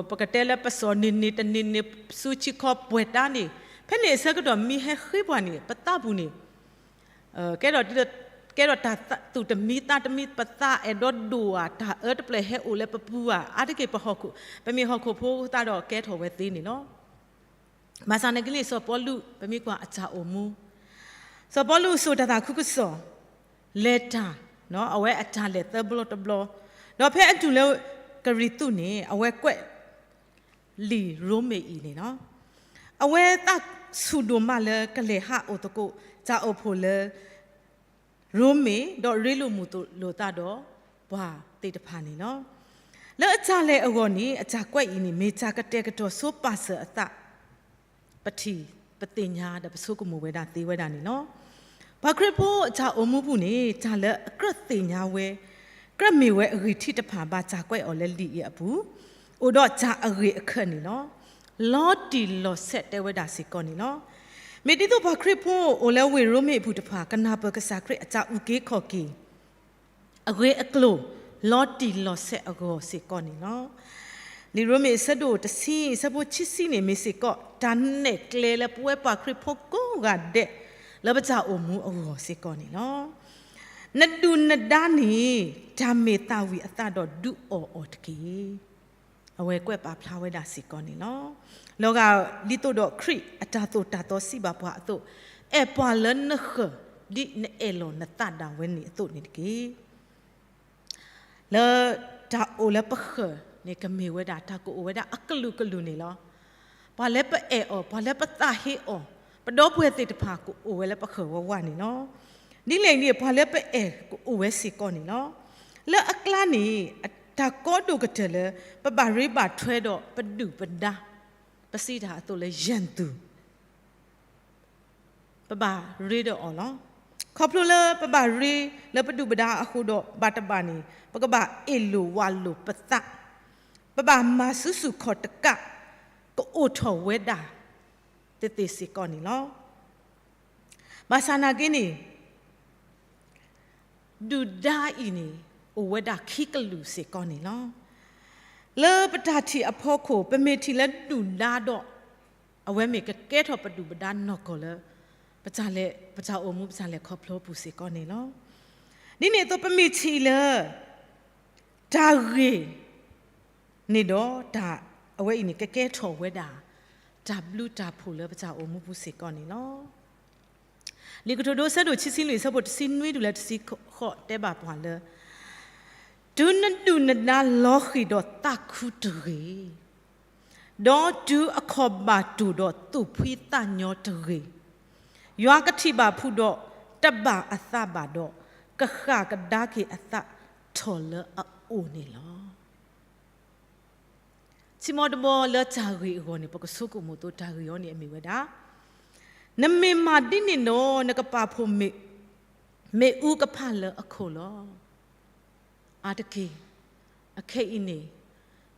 ပကတဲလၢပစီၣ်န့ၢ်န့ၢ်တန့ၢ်န့ၢ် ဆူဆံခီပှဲၤတၢ်န့ၣ်, ဖဲန့ၣ်အဆၢကတီၢ်မ့ၢ်ဟဲဃ့ပှၤန့ၣ် ပသးပူၤန့ၣ် ကဲထီၣ် ကဲထီၣ်တၢ်သူၣ်တမံသးတမံ ပသးအဲၣ်ဒိးဒိၣ်ဧါ, တၢ်အၢတဖျၢၣ်ဟဲအိၣ်လၢပပူၤဧါ, အါတက့ၢ်ပဟီၣ်ခိၣ်, ပမ့ၢ်ဟီၣ်ခိၣ်ဖိသးဒီးကဲထီၣ်ဝဲသ့န့ၣ်လီၤ. ဘၣ်ဆၣ်န့ၣ်ကလံၢ်စီၤပီလူး ပမ့ၢ်ကွၢ်အတၢ်အိၣ်မူ, စီၤပီလူးစိာ်တၢ်သးခုကစီၣ်, လဲၤတၢ်, အဝဲအတၢ်လဲၤသၢဘျီတဘျီ, ဒီးဖဲအတုၤလၢကရံၣ်သူးန့ၣ် အဝဲကွဲး လံာ်ရိမ့ၤအံၤန့ၣ်လီၤ. အဝဲသးဆူၣ်ဒိၣ်မးလၢကလဲၤဟးအိၣ်သကိး တၢ်အိၣ်ဖှိၣ်လၢ ရိမ့ၤ ဒီးရ့လိာ်မုာ်လိာ်သးဒီးပှၤသ့ၣ်တဖၣ်န့ၣ်လီၤ. လၢအတၢ်လဲၤအဂီၢ်န့ၣ် အတၢ်ကွဲးအံၤန့ၣ် မ့ၢ်တၢ်ကတဲာ်ကတီၤဆိပာ်စၢၤအသး ပထံၣ်ပသ့ၣ်ညါဒီးပဆိကမိၣ်ဝဲဒၣ်သ့ဝဲဒၣ်န့ၣ်လီၤ. ပှၤခရံာ်ဖိအတၢ်အိၣ်မူပူၤန့ၣ် တၢ်လၢအကြၢးသ့ၣ်ညါဝဲ ကြၢးမ့ၢ်ဝဲအဂ့ၢ်ထံးတဖၣ် ဘၣ်တၢ်ကွဲးအီၤလၢလံာ်အံၤအပူၤ အိၣ်ဒီးတၢ်အဂ့ၢ်အခၢးန့ၣ်လီၤ. လီၤတံၢ်လီၤဆဲးတဲဝဲဒၣ်စ့ၢ်ကီးန့ၣ်လီၤ. မ့ၢ်ဒ်သိးပှၤခရံာ်ဖိအိၣ်လၢဝ့ၢ်ရိမ့ၤအပူၤတဖၣ် ကနၢ်ပၢၢ်ကစၢ်ခရံာ်အတၢ်အုၣ်က့ၤခီၣ်က့ၤ အဂ့ၢ်အကျိၤ လီၤတံၢ်လီၤဆဲးအဂီၢ်စ့ၢ်ကီးန့ၣ်လီၤ. လံာ်ရိမ့ၤအဆၢဒိၣ်တဆံ အဆၢဖိခံဆံန့ၣ် မ့ၢ်စ့ၢ်ကီး တၢ်နဲၣ်ကျဲလၢပဝဲပှၤခရံာ်ဖိကိးဂၤဒဲး လၢပတၢ်အိၣ်မူအဂီၢ်စ့ၢ်ကီးန့ၣ်လီၤ. နဒုၣ်နဒါန့ၣ် တၢ်မ့ၢ်သးဝံၣ်အသးဒီးဒုးအီၣ်အီၤတက့ၢ်. အဝဲကွဲးပာ်ဖျါဝဲဒၣ်စ့ၢ်ကီးန့ၣ်လီၤ. လီၤဂာ်ဒ်သိးဒီးခရံာ်အတၢ်သိၣ်တၢ်သီစံးဘၣ်ပှၤအသိး, အဲၣ်ပှၤလၢနဃၢၤ ဒ်နအဲၣ်လီၤနသးဒၣ်ဝဲန့ၣ်အသိးန့ၣ်တက့ၢ်. လၢတၢ်အိၣ်လၢပဃၢၤန့ၣ် ကမ့ၢ်ဝဲဒၣ်တၢ်ကအိၣ်ဝဲဒၣ်အကလုာ်ကလုာ်န့ၣ်လီၤ. ပှၤလၢပအဲၣ်အီၤ, ပှၤလၢပသးဟ့အီၤ, ပဒီပုၢ်ဝဲၢ်သ့ၣ်တဖၣ်ကအိၣ်ဝဲလၢပဃၢၤဝဲဝဲန့ၣ်လီၤ. ဒ်လဲၣ်န့ၣ် ပှၤလၢပအဲၣ်ကအိၣ်ဝဲစ့ၢ်ကီးန့ၣ်လီၤ. လၢအကျါန့ၣ် တၢ်ကီဒိၣ်ကတၢၢ်လၢ ပဘၣ်ရ့ဘၣ်ထွဲဒီးပဒုၣ်ပဒါ, ပစံးတၢ်အသိးလၢယဲၢ်သူၣ် ပဘၣ်ရ့ဒီးအီၤလီၤ. ခီဖျိလၢပဘၣ်ရ့လၢပဒုၣ်ပဒါအဃိဒီး ဘၣ်တဘၣ်န့ၣ် ပကဘၣ်အ့ၣ်လိာ်ဝးလိာ်ပသး, ပဘၣ်မၤဆူၣ်ဆူၣ်ခီၣ်တကး ကအိၣ်ထီၣ်ဝဲဒၣ်သ့ၣ်သ့ၣ်စ့ၢ်ကီးန့ၣ်လီၤ. ဘၣ်ဆၣ်နာ်က့န့ၣ် ဒုၣ်ဒါအံၤန့ၣ် အိၣ်ဝဲဒၣ်ခံကလုာ်စ့ၢ်ကီးန့ၣ်လီၤ. လၢပတၢ်ထံၣ်အဖီခိၣ် ပမ့ၢ်ထံၣ်လၢဒုၣ်ဒါဒီး အဝဲမ့ၢ်ကကဲထီၣ်ပဒုၣ်ပဒါနီၢ်ကီၢ်လၢ ပတၢ်လဲၤ ပတၢ်အိၣ်မူ ပတၢ်လဲၤခီဖျိပူၤစ့ၢ်ကီးန့ၣ်လီၤ. ဒ်န့ၣ်အသိး ပမ့ၢ်ထံၣ်လၢ တၢ်ဂ့ၢ်န့ၣ်ဒီး တၢ်အဝဲအံၤန့ၣ် ကကဲထီၣ်ဝဲဒၣ် တၢ်ဘျုးတၢ်ဖှိၣ်လၢပတၢ်အိၣ်မူပူၤစ့ၢ်ကီးန့ၣ်လီၤ. လံာ်ကတိၤဒိ အဆၢဒိၣ်ခံဆံလွံၢ် အဆၢဖိတဆံနွံတုၤလၢတဆံဃိး တဲဘၣ်ပှၤလၢ တုၤနဒုၣ်နဒါလီၤဃံၤဒီးသးခုတဂ့ၤ, ဒီးတုၤအခီၣ်ဘၣ်တိၢ်ဒီးသူၣ်ဖှံသးညီတဂ့ၤ, ယွၤကထံၣ်ဘၣ်ဖုးဒီးတဘၣ်အသးဘၣ်ဒီး, ကဃၣ်ကဒါက့ၤအသးထီၣ်လၢအအိၣ်န့ၣ်လီၤ. ထံမီတဘီလၢတၢ်ဂ့ၢ်အဂီၢ်န့ၣ် ပကဆိကမိၣ်သိးတၢ်ဂ့ၢ်အံၤန့ၣ် အမ့ၢ်ဝဲဒၣ်, နမ့ၢ်မၤဒ်န့ၣ်ဒီး နကပာ်ဖှိၣ်မ့ၣ်အူကဖၣ်လၢအခိၣ်လီၤ. အါတက့ၢ်, အခဲအံၤန့ၣ်,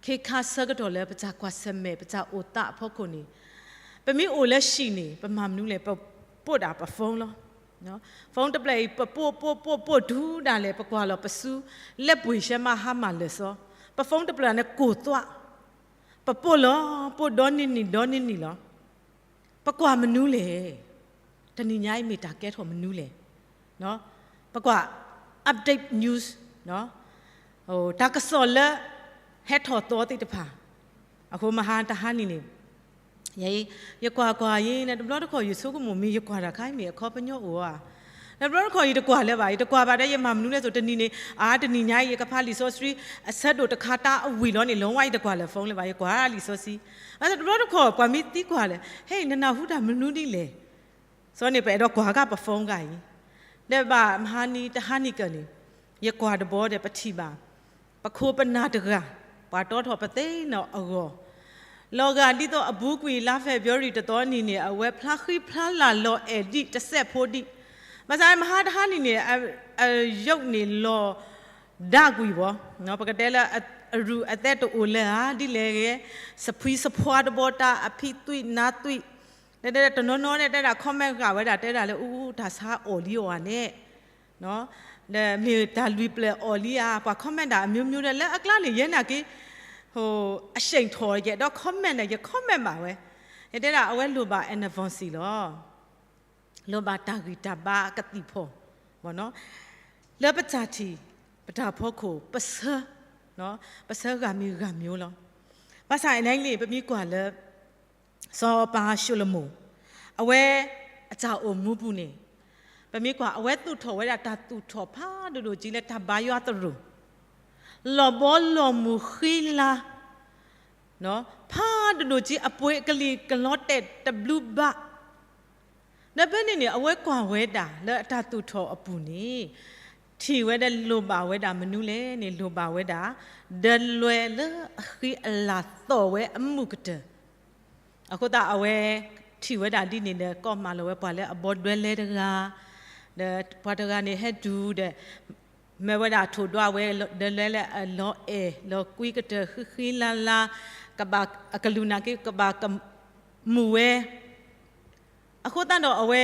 ခ့ခါဆၢကတီၢ်လၢပတၢ်ကွၢ်ဆၢၣ်မဲာ် ပတၢ်အိၣ်သးအဖီခိၣ်န့ၣ်, ပမ့ၢ်အိၣ်လၢဟံၣ်န့ၣ် ပမၤမနုၤလဲၣ်, ပပိာ်ဒၣ်ပ phone လီၤ. phone တဖျၢၣ်အံၤ ပပိာ်ပိာ်ပိာ်ပိာ်တုၤဒၣ်လဲာ် ပကွၢ်လီၤပစု လၢပှ့ၤရှဲမးဟါမၢ်လၢာ်စီ, ပ phone တဖျၢၣ်န့ၣ်ကိၢ်သွး, ပပိာ်လီၤ ပိာ်ဒီနံၤနံၤဒီနံၤနံၤလီၤ. ပကွၢ်မနုၤလဲၣ်, တနံၤညါအံၤမ့ၢ်တၢ်ကဲထီၣ်မနုၤလဲၣ်, ပကွၢ် update news, တၢ်ကစီၣ်လၢ ဟဲထီၣ်သီသ့ၣ်တဖၣ်, အဃိမဟါတဟါနံၤန့ၣ်, ယကွၢ်ကွၢ်အံၤန့ၣ် တဘျီတခီၣ် ယဆိကမိၣ်မ့ၢ်ယကွၢ်တၢ်ခါအံၤမ့ၢ်အခီပညီအိၣ်ဧါ, တဘျီတခီၣ်ယတကွၢ်လၢၤဘၣ်, ယတကွၢ်ဘၣ်ဒီး ယမၤမနုၤလဲၣ်သိး တနံၤန့ၣ် အါ တနံၤညါအံၤ ယကဖးလံာ်စီဆှံ အဆၢဒိၣ်တခါတၢ်အဝံၤလီၤန့ၣ် လီၤဝဲ ယတကွၢ်လၢၤ phone လၢၤဘၣ်, ယကွၢ်လံာ်စီဆှံ, ဘၣ်ဆၣ်တဘျီတခီၣ် ပှၤမ့ၢ်သံကွၢ်လဲၣ်, ဟဲ နနၢ်ဟူတၢ်မနုၤဒ်လဲၣ်, စီန့ၣ် ပအဲၣ်ဒိးကွၢ်ကါပ phone ဂၤအံၤ, ဒီးဘၣ်မဟါနံၤတဟါနံၤကၢၢ်န့ၣ်, ယကွၢ်တဘီဒီးပထံၣ်ဘၣ် ပခိၣ်ပနၢ်တဂၤ, ပှၤတီထီၣ်ပသ့ၣ်နီၣ်အဂီၢ်, လီၤဂာ်ဒ်သိးအပူၤကွံာ်လါ February တသီနံၤန့ၣ် အဝဲဖျါဃံဖျါလၤလီၤအဲၣ်ဒံးတစဲးဖိဒံး, ဘၣ်ဆၣ်မဟါတဟါနံၤန့ၣ် အယုၢ်န့ၣ်လီၤဒၣ်ကွံာ်ဘီ, ပကတဲလၢအရူၢ်အသဲတအိၣ်လၢၤဧါ ဒ်လဲၣ်ဂ့ၤ, စဖံးစဖှါတဘီ တၢ်အဖံးသွံၣ်နါသွံၣ်, တနီၤနီၤန့ၣ် တဲဒၣ် comment ဂာ်ဝဲဒၣ် တဲဒၣ်လၢ အူ တၢ်ဆါအီၣ်လံအီၣ်ဧါန့ၣ်, ဒီးမ့ၢ်တၢ်လွံၢ်ပျၢၢ်အီၣ်လံဧါ, ပှၤ comment ဒၣ်အမျိုးမျိုးဒီး လၢအကျါန့ၣ် ယဲနာ်က့ၤ အဆ့ၣ်ထီၣ်ယဲဒီး comment န့ၣ် ယ comment ဘၣ်ဝဲ, ယတဲဒၣ်အဝဲလိၣ်ဘၣ် အနီၣ်စံၣ် လီၤ. လိၣ်ဘၣ်တၢ်ဂံၢ်တၢ်ဘါအကသံၣ်ဖီၣ်, လၢပတၢ်ထံၣ် ပတၢ်ဖီခိၣ် ပဆၢ, ပဆၢဂၤမံၤဂၤမျိုးလီၤ. ဘၣ်ဆၣ်အနံၤန့ၣ် ပမ့ၢ်ကွၢ်လၢ စီၤပၤၡလိၤမိၣ် အဝဲအတၢ်အိၣ်မူပူၤန့ၣ်, ပမ့ၢ်ကွၢ် အဝဲသူၣ်ထီၣ်ဝဲဒၣ်တၢ်သူၣ်ထီၣ်ဖးဒိၣ်ဒိၣ်ကံလၢတၢ်ဘါယွၤသရိာ်, လီၤဘီလီၤမုၢ်ဃံလၤ ဖးဒိၣ်ဒိၣ်ကံ အပှ့ၤကလံၤကလီတဲာ်တဘျုးဘး, ဒီးဖဲန့ၣ်န့ၣ် အဝဲကွၢ်ဝဲဒၣ်လၢအတၢ်သူၣ်ထီၣ်အပူၤန့ၣ်, ထံၣ်ဝဲဒၣ်လိၣ်ဘၣ်ဝဲဒၣ်မနုၤလဲၣ်န့ၣ် လိၣ်ဘၣ်ဝဲဒၣ် ဒၢလွဲလၢအဃံအလၤသီၣ်ဝဲအမုၢ်ကတၢၢ်, အဃိသတးအဝဲထံၣ်ဝဲဒၣ်ဒ်န့ၣ်ဒီး ကိးမၤလီၤဝဲပှၤလၢအဘီဒၢလွဲတဂၤ, ဒီးပှၤတဂၤန့ၣ်ဟဲတုၤဒီး မၢဝဲဒၣ်ထိၣ်ဒွးဝဲ ဒၢလွဲလၢအလီၤအဲၣ်လီၤကွံကတၢၢ် ဃံဃံလၤလၤ, ကဘၣ်အကလုၢ်နာ်က့ ကဘၣ်ကမူၣ်ဝဲ, အဃိသတးဒီးအဝဲ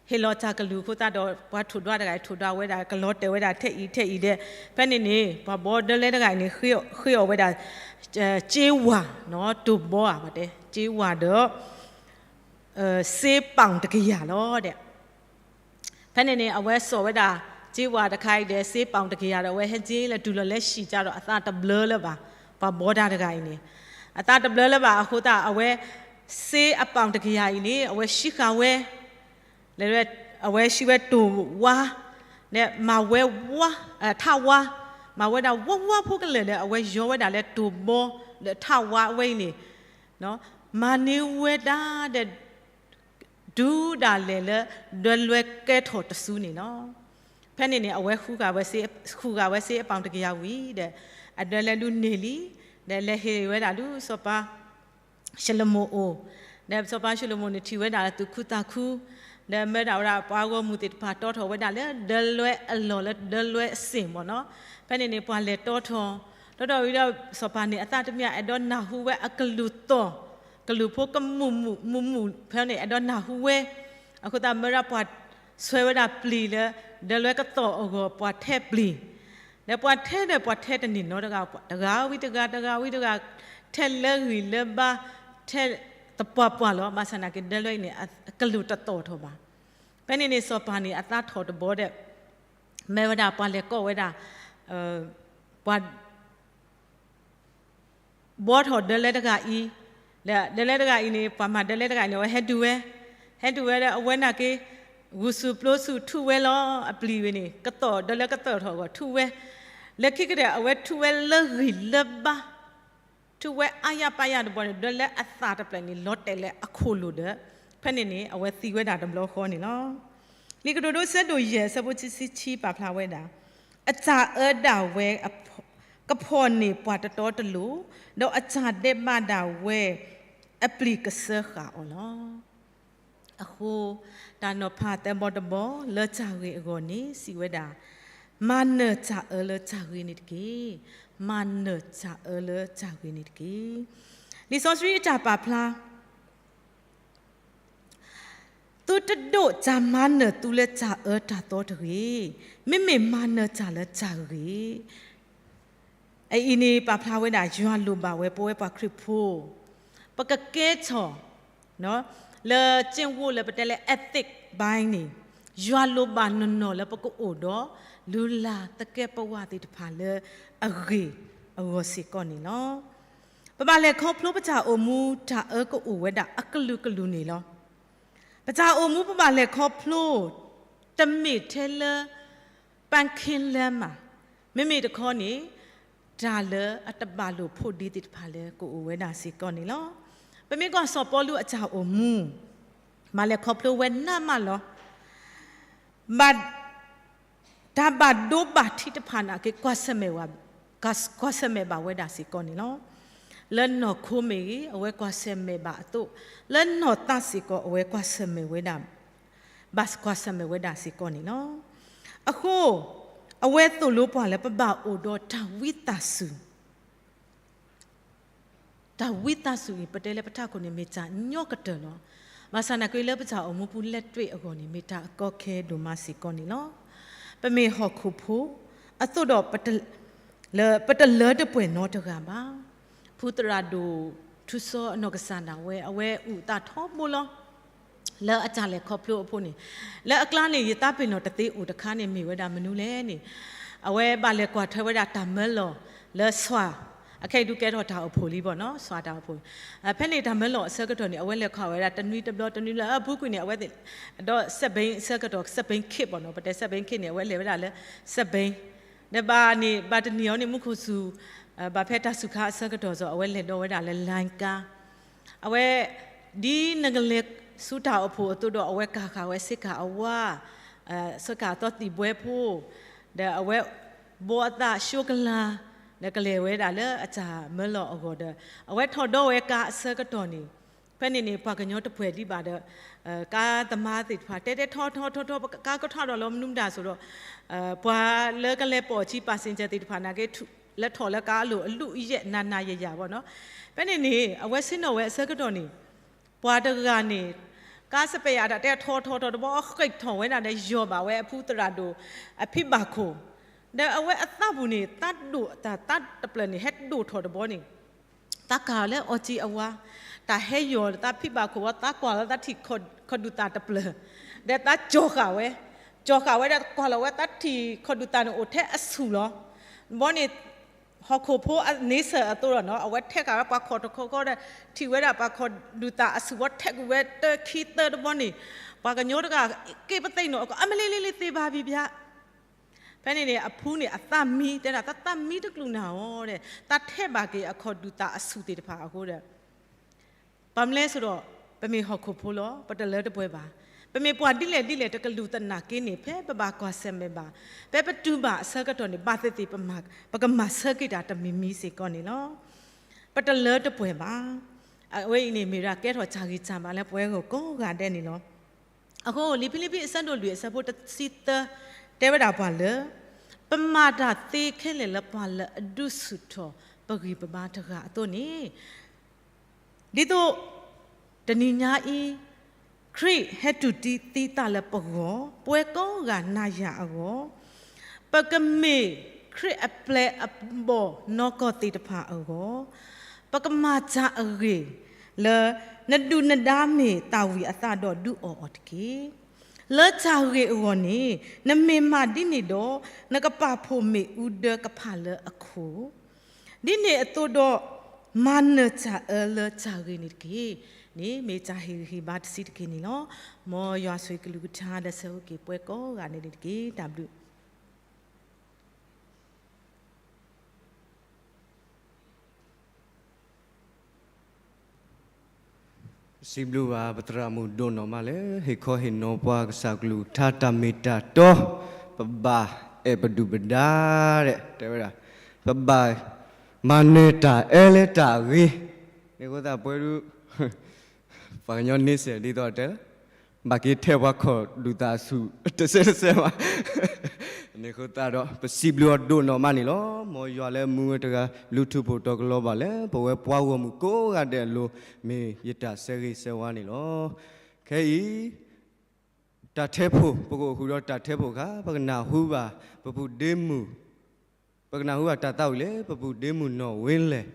ဟ့ၣ်လီၤတၢ်ကလုၢ်အဃိသတးဒီး ပှၤထိၣ်ဒွးတဂၤအံၤ ထိၣ်ဒွးဝဲဒၣ် ကလီၤတဲာ်ဝဲဒၣ်ထဲအံၤထဲအံၤဒီး ဖဲန့ၣ်န့ၣ် ပှၤဘီဒၢလွဲတဂၤအံၤန့ၣ် ဃ့အီၣ်ဝဲဒၣ် စ့ဝၣ် တိၢ်ဘီဧါ ပတဲ စ့ဝၣ်ဒီး စ့ပီၣ်တကယၤလီၤဒီး ဖဲန့ၣ်န့ၣ် အဝဲစိာ်ဝဲဒၣ် စ့ဝၣ်တခါအံၤဒီး စ့ပီၣ်တကယၤဒီး အဝဲဟဲက့ၤလၢတုၤလီၤလၢဟံၣ်ကဒီး အသးတဘျၢလၢၤဘၣ်, ပှၤဘီတၢ်တဂၤအံၤန့ၣ် အသးတဘျၢလၢၤဘၣ်အဃိသတး အဝဲ စ့အပီၣ်တကယၤအံၤန့ၣ် အဝဲဟံးဃာ်ဝဲ လၢ အဝဲဟံးဝဲတိၢ်ဝါ ဒီးမၤဝဲဝါ ထးဝါ, မၤဝဲဒၣ်ဝါဝါဖိကလဲာ်ဒီး အဝဲယီၤဝဲဒၣ်လၢတိၢ်ဘီ ဒီးထးဝါအဝဲအံၤန့ၣ် မၤန့ၢ်ဝဲဒၣ်ဒီး တုၤဒၣ်လဲာ်လၢ ဒၢလွဲကဲထီၣ်တစုန့ၣ်လီၤ. ဖဲန့ၣ်န့ၣ် အဝဲ ဃုဃာ်ဝဲစ့အပီၣ်တကယၤဝံၤဒီး အဒၢလွဲဒုးန့ၢ်လံ, ဒီးလဲၤဟ့ၣ်ဝဲဒၣ်ဒုးစီၤပၤ ၡလိၤမိၣ်အအိၣ်, ဒီးစီၤပၤၡလိၤမိၣ်န့ၣ်ထံၣ်ဝဲဒၣ်လၢသူၣ်ခုသးခု, ဒီးမၢဒၣ်ဝဲဒၣ်ပှၤဂီၢ်မုၢ်သ့ၣ်တဖၣ်တီထီၣ်ဝဲဒၣ်လၢဒၢလွဲအလီၢ်လၢဒၢလွဲအစ့ၣ်မ့ၢ်နီၤ. ဖဲန့ၣ်န့ၣ် ပှၤလဲၤတီထီၣ်, တီထီၣ်ဝံၤဒီး စီၤပၤန့ၣ် အသးတမံၤအဲၣ်ဒိးနၢ်ဟူဝဲအကလုၢ်သီၣ်, ကလုၢ်ဖိကမူၣ်မူၣ်မူၣ်မူၣ် ဖဲန့ၣ် အဲၣ်ဒိးနၢ်ဟူဝဲ, အဃိသတးမၢဒၣ်ပှၤဆွဲဝဲဒၣ်ပျံၤလၢ ဒၢလွဲကသီၣ်အဂီၢ် ပှၤထဲပျံၤ, ဒီးပှၤထဲဒီးပှၤထဲတန့ၢ်နီတဂၤ, တဂၤဝံၤတဂၤ တဂၤဝံၤတဂၤ, ထဲလၢဂံၢ်လၢဘါ, ထဲ ပှၤပှၢ်လီၤ. ဘၣ်ဆၣ်သနာ်က့ ဒၢလွဲအံၤန့ၣ် အကလုၢ်တတီၢ်ထီၣ်ဘၣ်. ဖဲန့ၣ်န့ၣ် စီၤပၤန့ၣ် အသးထီၣ်တဘီဒီး မ့ၢ်ဝဲဒၣ်ပှၤလဲၤကိးဝဲဒၣ် ပှၤ ဘှီထီၣ်ဒၢလွဲတဂၤအံၤ, ဒီးဒၢလွဲတဂၤအံၤန့ၣ် ပှၤမၤဒၢလွဲတဂၤအံၤန့ၣ် အဝဲဟဲဒုးဝဲ, ဟဲဒုးဝဲဒီးအဝဲနာ်က့ ဂုာ်ဆူၣ်ပျိဆူၣ်ထူၣ်ဝဲလီၤ. အပျံၤဝဲန့ၣ် ကတီၢ်ဒၢလွဲကတီၢ်ထီၣ်အဂီၢ် ထူၣ်ဝဲ, လၢခံကတၢၢ် အဝဲထူၣ်ဝဲလၢဂံၢ်လၢဘါ, ထူၣ်ဝဲအါယၢ်ပၢ်ယၢ်တဘျီန့ၣ် ဒၢလွဲအသးတဖျၢၣ်န့ၣ် လီၤတဲာ်လၢအခိၣ်လိၤဒီး ဖဲန့ၣ်န့ၣ် အဝဲသံဝဲဒၣ်တဘျီဃီန့ၣ်လီၤ. လံာ်ကတိၤဒိ ဆၢဒိၣ်ယဲၢ် ဆၢဖိခံဆံခံ ပာ်ဖျါဝဲဒၣ်, အတၢ်အၢဒၣ်ဝဲ ကဖီၣ်န့ၢ်ပှၤတတီတလိၤ, ဒီးအတၢ်ဒဲးဘးဒၣ်ဝဲ အပျံၤကစၢဃာ်အီၤလီၤ. အဃိ တၢ်နီၤဖးသၢဘီတဘီလၢတၢ်ဂ့ၢ်အဂီၢ်န့ၣ် စံးဝဲဒၣ်, မၤနၢၤတၢ်အၢလၢတၢ်ဂ့ၤန့ၣ်တက့ၢ်. မၤနၢၤတၢ်အၢလၢတၢ်ဂ့ၤန့ၣ်တက့ၢ်. လံာ်စီဆှံအတၢ်ပာ်ဖျါ သုတဒိးတၢ်မၤနၢၤသုလၢတၢ်အၢတၢ်သီတဂ့ၤ, မ့မ့ၢ်မၤနၢၤတၢ်လၢတၢ်ဂ့ၤ. အအံၤန့ၣ် ပာ်ဖျါဝဲဒၣ် ယွၤလိၣ်ဘၣ်ဝဲ ပဝဲပှၤခရံာ်ဖိ ပကကဲထီၣ် လၢကျင့်ဝတ်လၢပတဲလၢ ethic ပိုင်းန့ၣ် ယွၤလိၣ်ဘၣ်နီၢ်နီၢ်လၢပကအိၣ်ဒီး လုၢ်လၢ်သကဲးပဝးသ့ၣ်တဖၣ်လၢအဂ့ၤအဂီၢ်စ့ၢ်ကီးန့ၣ်လီၤ. ပဘၣ်လဲၤခီဖျိပတၢ်အိၣ်မူ တၢ်အၢကအိၣ်ဝဲဒၣ်အကလုာ်ကလုာ်န့ၣ်လီၤ. ပတၢ်အိၣ်မူပဘၣ်လဲၤခီဖျိ တမ့ၢ်ထဲလၢ ပန်းခင်းလမ်းမး, မ့မ့ၢ်တခီန့ၣ် တၢ်လၢအတဘၣ်လိာ်ဖိးဒံသ့ၣ်တဖၣ်လၢကအိၣ်ဝဲဒၣ်စ့ၢ်ကီးန့ၣ်လီၤ. ပမ့ၢ်ကွၢ်စီၤပီလူးအတၢ်အိၣ်မူ ဘၣ်လဲၤခီဖျိဝဲနးမးလီၤ. ဘၣ် တၢ်ဘၣ်ဒိဘၣ်ထံးတဖၣ်နာ်က့ ကွၢ်ဆၢၣ်မဲာ်ဝဲ ကွၢ်ဆၢၣ်မဲာ်ဘၣ်ဝဲဒၣ်စ့ၢ်ကီးန့ၣ်လီၤ. လၢနီၢ်ခိမ့ၢ်ဂ့ၤ အဝဲကွၢ်ဆၢၣ်မဲာ်ဘၣ်အသိး, လၢနီၢ်သးစ့ၢ်ကီး အဝဲကွၢ်ဆၢၣ်မဲာ်ဝဲဒၣ် ဘၣ်ကွၢ်ဆၢၣ်မဲာ်ဝဲဒၣ်စ့ၢ်ကီးန့ၣ်လီၤ. အဃိ အဝဲသိၣ်လိပှၤလၢပဘၣ်အိၣ်ဒီးတၢ်ဝံသးစူၤ တၢ်ဝံသးစူၤအံၤ ပတဲလၢပထးခိၣ်န့ၣ် မ့ၢ်တၢ်ညီကတၢၢ်လီၤ. ဘၣ်ဆၣ်သနာ်က့လၢပတၢ်အိၣ်မူပူၤလဲၤတွဲၣ်အဂီၢ်န့ၣ် မ့ၢ်တၢ်အကီခဲဒိၣ်မးစ့ၢ်ကီးန့ၣ်လီၤ. ပမ့ၢ်ဟီၣ်ခိၣ်ဖိ အသိးဒီး လၢပတလၢတပှဲၤနီတဂၤဘၣ်. ဖုသရၣ်ဒိၣ်ထူစီအနီၢ်ကစၢ်ဒၣ်ဝဲ အဝဲအုၣ်အသးထီဘိလီၤ. လၢအတၢ်လဲၤခီဖျိအဖိန့ၣ် လၢအကျါန့ၣ် ယသးပ့ၤနီၣ်တသ့အိၣ်တခါန့ၣ် မ့ၢ်ဝဲဒၣ်မနုၤလဲၣ်န့ၣ် အဝဲဘၣ်လဲၤကွၢ်ထွဲဝဲဒၣ်တၢ်မၢလီၤလၢစွၣ်, အခဲအံၤဒုးကဲထီၣ်တၢ်အိၣ်ဖှိၣ်လံဘၣ်နီၤ စွၣ်တၢ်အိၣ်ဖှိၣ်. ဖဲန့ၣ်တၢ်မၢလီၤအဆၢကတီၢ်န့ၣ် အဝဲလဲၤခီဝဲဒၣ်တနွံတဘျီတနွံလၢအပူၤကွံာ်န့ၣ် အဝဲသ့ၣ် ဒီးစက်ဘီအဆၢကတီၢ် စက်ဘီခေတ်ဘၣ်နီၤ ပတဲစက်ဘီခေတ်န့ၣ် အဝဲလဲၤဝဲဒၣ်လၢစက်ဘီ ဒီးဘၣ်န့ၣ် ဘၣ်တနံၤအံၤန့ၣ် မူခိၣ်စူၤ ဘၣ်ဖဲတၢ်စူၤခါအဆၢကတီၢ်စီၤ အဝဲလဲၤဒီးဝဲဒၣ်လၢ လိုင်းကား အဝဲ ဒ်နကလဲၤဆူတၢ်အိၣ်ဖှိၣ်အသိးဒီး အဝဲကၤဃာ်ဝဲဆ့ကၤအဝါ, ဆ့ကၤအသီသံၣ်ဘှဲဖိ, ဒီးအဝဲ ဘိအသး chocolate ဒီးကလဲၤဝဲဒၣ်လၢအတၢ်မၢလီၤအဂီၢ်ဒီး အဝဲထီၣ်ဒီးဝဲကါအဆၢကတီၢ်န့ၣ် ဖဲန့ၣ်န့ၣ် ပှၤကညီတပှဲၤဒံးဘၣ်ဒီး ကါသမားသ့ၣ်တဖၣ် တဲတဲထီထီထီထီ ကါကထီၣ်ဒီးလီၤမနုၤမတၤစိၤဒီး ပှၤလၢကလဲၤပိာ်အခံ passenger သ့ၣ်တဖၣ်နာ်က့ လဲၤထီၣ်လၢကါအလိၤ အလုၢ်အယဲၢ်နၤနၤယယၤဘၣ်နီၤ. ဖဲန့ၣ်န့ၣ် အဝဲဆ့ၣ်နီၤဝဲအဆၢကတီၢ်န့ၣ် ပှၤတဂၤန့ၣ် ကါစပဲးယၤတၢ်တဲထီထီထီတဘီ ဃံးထီၣ်ဝဲဒၣ်ဒီးယီၢ်ဘၣ်ဝဲအဖုသရၣ်ဒိၣ် အဖံဘၣ်ခိၣ်, ဒီးအဝဲအသးပူၤန့ၣ် သးဒိၣ်တၢ်သးတဖျၢၣ်န့ၣ် ဟဲဒိၣ်ထီၣ်တဘီန့ၣ် သးကၤလၢအီၣ်ကံအဝါ, တၢ်ဟဲယီၢ်သးဖံဘၣ်ခိၣ်ဝဲ သးကွၢ်လီၤသးထံၣ်ခီၣ်ဒုၣ်သၣ်တဖျၢၣ်, ဒီးသးကၠီၤဃာ်ဝဲ, ကၠီၤဃာ်ဝဲဒီးကွၢ်လီၤဝဲသးထံၣ်ခီၣ်ဒုၣ်သၣ်န့ၣ်အိၣ်ထဲအဆူၣ်လီၤ. ဘီန့ၣ် ဟီၣ်ခိၣ်ဖိအန့ဆၢၣ်အသိးဒီးနီၤ အဝဲထဲဃာ်ဝဲပှၤခီၣ်တခီခီဒီး ထံၣ်ဝဲဒၣ်ပှၤခီၣ်ဒုၣ်သၣ်အဆူၣ်ဝဲထဲကွံာ်ဝဲတခံသၢတဘီန့ၣ် ပှၤကညီတဂၤက့ပသ့ၣ်နီၣ်အကီၢ် အမ့ၢ်လံလံလံသ့ဘၣ်ဘံဘျါ ဖဲန့ၣ်န့ၣ် အဖုန့ၣ် အသးမံ တဲဒၣ် သးသးမံတကလုာ်နၤဧိၤဒီး သးထဲဘၣ်က့ၤအခီၣ်ဒုၣ်သၣ်အဆူၣ်သ့ၣ်တဖၣ်အဃိဒီး ဘၣ်မနုၤလဲၣ်ဆိဒီး ပမ့ၢ်ဟီၣ်ခိၣ်ဖိလီၤ ပတလၢတပှဲၤဘၣ်. ပမ့ၢ်ပှၤဒ်လဲၣ်ဒ်လဲၣ် တကလုာ်သနာ်က့န့ၣ် ဖဲပဘၣ်ကွၢ်ဆၢၣ်မဲာ်ဘၣ် ဖဲပတုၤဘၣ်အဆၢကတီၢ်န့ၣ် ဘၣ်သ့ၣ်သ့ၣ် ပကမၤဆၢက့ၤတၢ်တမံၤမံၤစ့ၢ်ကီးန့ၣ်လီၤ. ပတလၢတပှဲၤဘၣ်. အဝဲအံၤန့ၣ် မ့ၢ်ဒၣ်ကဲထီၣ်တၢ်ဂံၢ်တၢ်ဘါလၢပဝဲဂီၢ်ကိးဂၤဒဲးန့ၣ်လီၤ. အဃိ လံာ်ဖံလံးပံးအဆၢဒိၣ်လွံၢ်အဆၢဖိတဆံသၢ တဲဝဲဒၣ်ပှၤလၢ ပမၤတၢ်သ့ခဲလၢာ်လၢပှၤလၢအဒုးဆူၣ်ထီၣ်ပဂံၢ်ပဘါတဂၤအသိးန့ၣ် ဒ်သိးတနံၤညါအံၤ ခရံာ်ဟဲတူၢ်သံသးလၢပဂီၢ် ပဝဲကိးဂၤနၤယၤအဂီၢ်, ပကမ့ၢ်ခရံာ်အပျဲၢ်အဘီၣ်နီၢ်ကီၢ်သ့ၣ်တဖၣ်အဂီၢ်, ပကမၤတၢ်အဂ့ၢ် လၢနဒုၣ်နဒါမ့ၢ်သၣ်ဝံၤအသးဒီးဒုးအီၣ်အီၤတက့ၢ်. လၢတၢ်ဂ့ၢ်အဂီၢ်န့ၣ် နမ့ၢ်မၤဒ်န့ၣ်ဒီး နကပာ်ဖှိၣ်မ့ၣ်အူဒၢကဖၣ်လၢအခိၣ်, ဒ်န့ၣ်အသိးဒီး မၤနၢၤတၢ်အၢလၢတၢ်ဂ့ၤန့ၣ်တက့ၢ်. န့ၣ်မ့ၢ်တၢ်ဟ့ၣ်ဂံၢ်ဟ့ၣ်ဘါတဆံးတက့ၢ်န့ၣ်လီၤ. မ်ယွၤဆိၣ်ဂ့ၤကလုၢ်ကထါဒီးဆၢဂ့ၤက့ၤပှၤကိးဂၤဒဲးန့ၣ်တက့ၢ်. တၢ်ဘျုး စံးဘျုးဘၣ်ပသရၣ်မုၣ်ဒိၣ်နီၢ်မးလၢ ဟ့ၣ်ခီဟ့ၣ်နီၤပှၤကစၢ်ကလုၢ်ကထါတၢ်မ့ၢ်တၢ်တီ, ပဘၣ်အဲၣ်ပဒုၣ်ပဒါဒီး တဲဝဲဒၣ်, ပဘၣ်မၤနၢၤတၢ်အၢလၢတၢ်ဂ့ၤ, န့ၣ်အဃိသတးပဝဲဒၣ် ပှၤကညီန့ဆၢၣ်ဒ်သိးတဲလၢ ဘၣ်က့ၤထဲပှၤခီၣ်ဒုၣ်သးဆူၣ်တစဲးတစဲးဘၣ်. န့ၣ်အဃိသတးဒီး ပစံးဘျုးအီၤဒိၣ်နီၢ်မးန့ၣ်လီၤ. မ်ယွၤလၢမူဝဲတဂၤ လုၢ်ထူၣ်ဖှိၣ်တီၤကလီၤဘၣ်လၢ ပဝဲပှၤဂီၢ်မုၢ်ကိးဂၤဒဲးအလိၤ မ့ၢ်ယတၢ်ဆၢဂ့ၤဆၢဝါန့ၣ်လီၤ. ခဲအံၤ တၢ်ထဲဖိ, ပကအိၣ်ဃုာ်ဒီးတၢ်ထဲဖိအခါ ပကနၢ်ဟူဘၣ် ပပုၢ်ဒ့မုၣ်, ပကနၢ်ဟူဘၣ်တၢ်သးဝံၣ်လၢ ပပုၢ်ဒ့မုၣ်နီၢ်ဝ့လဲၣ်.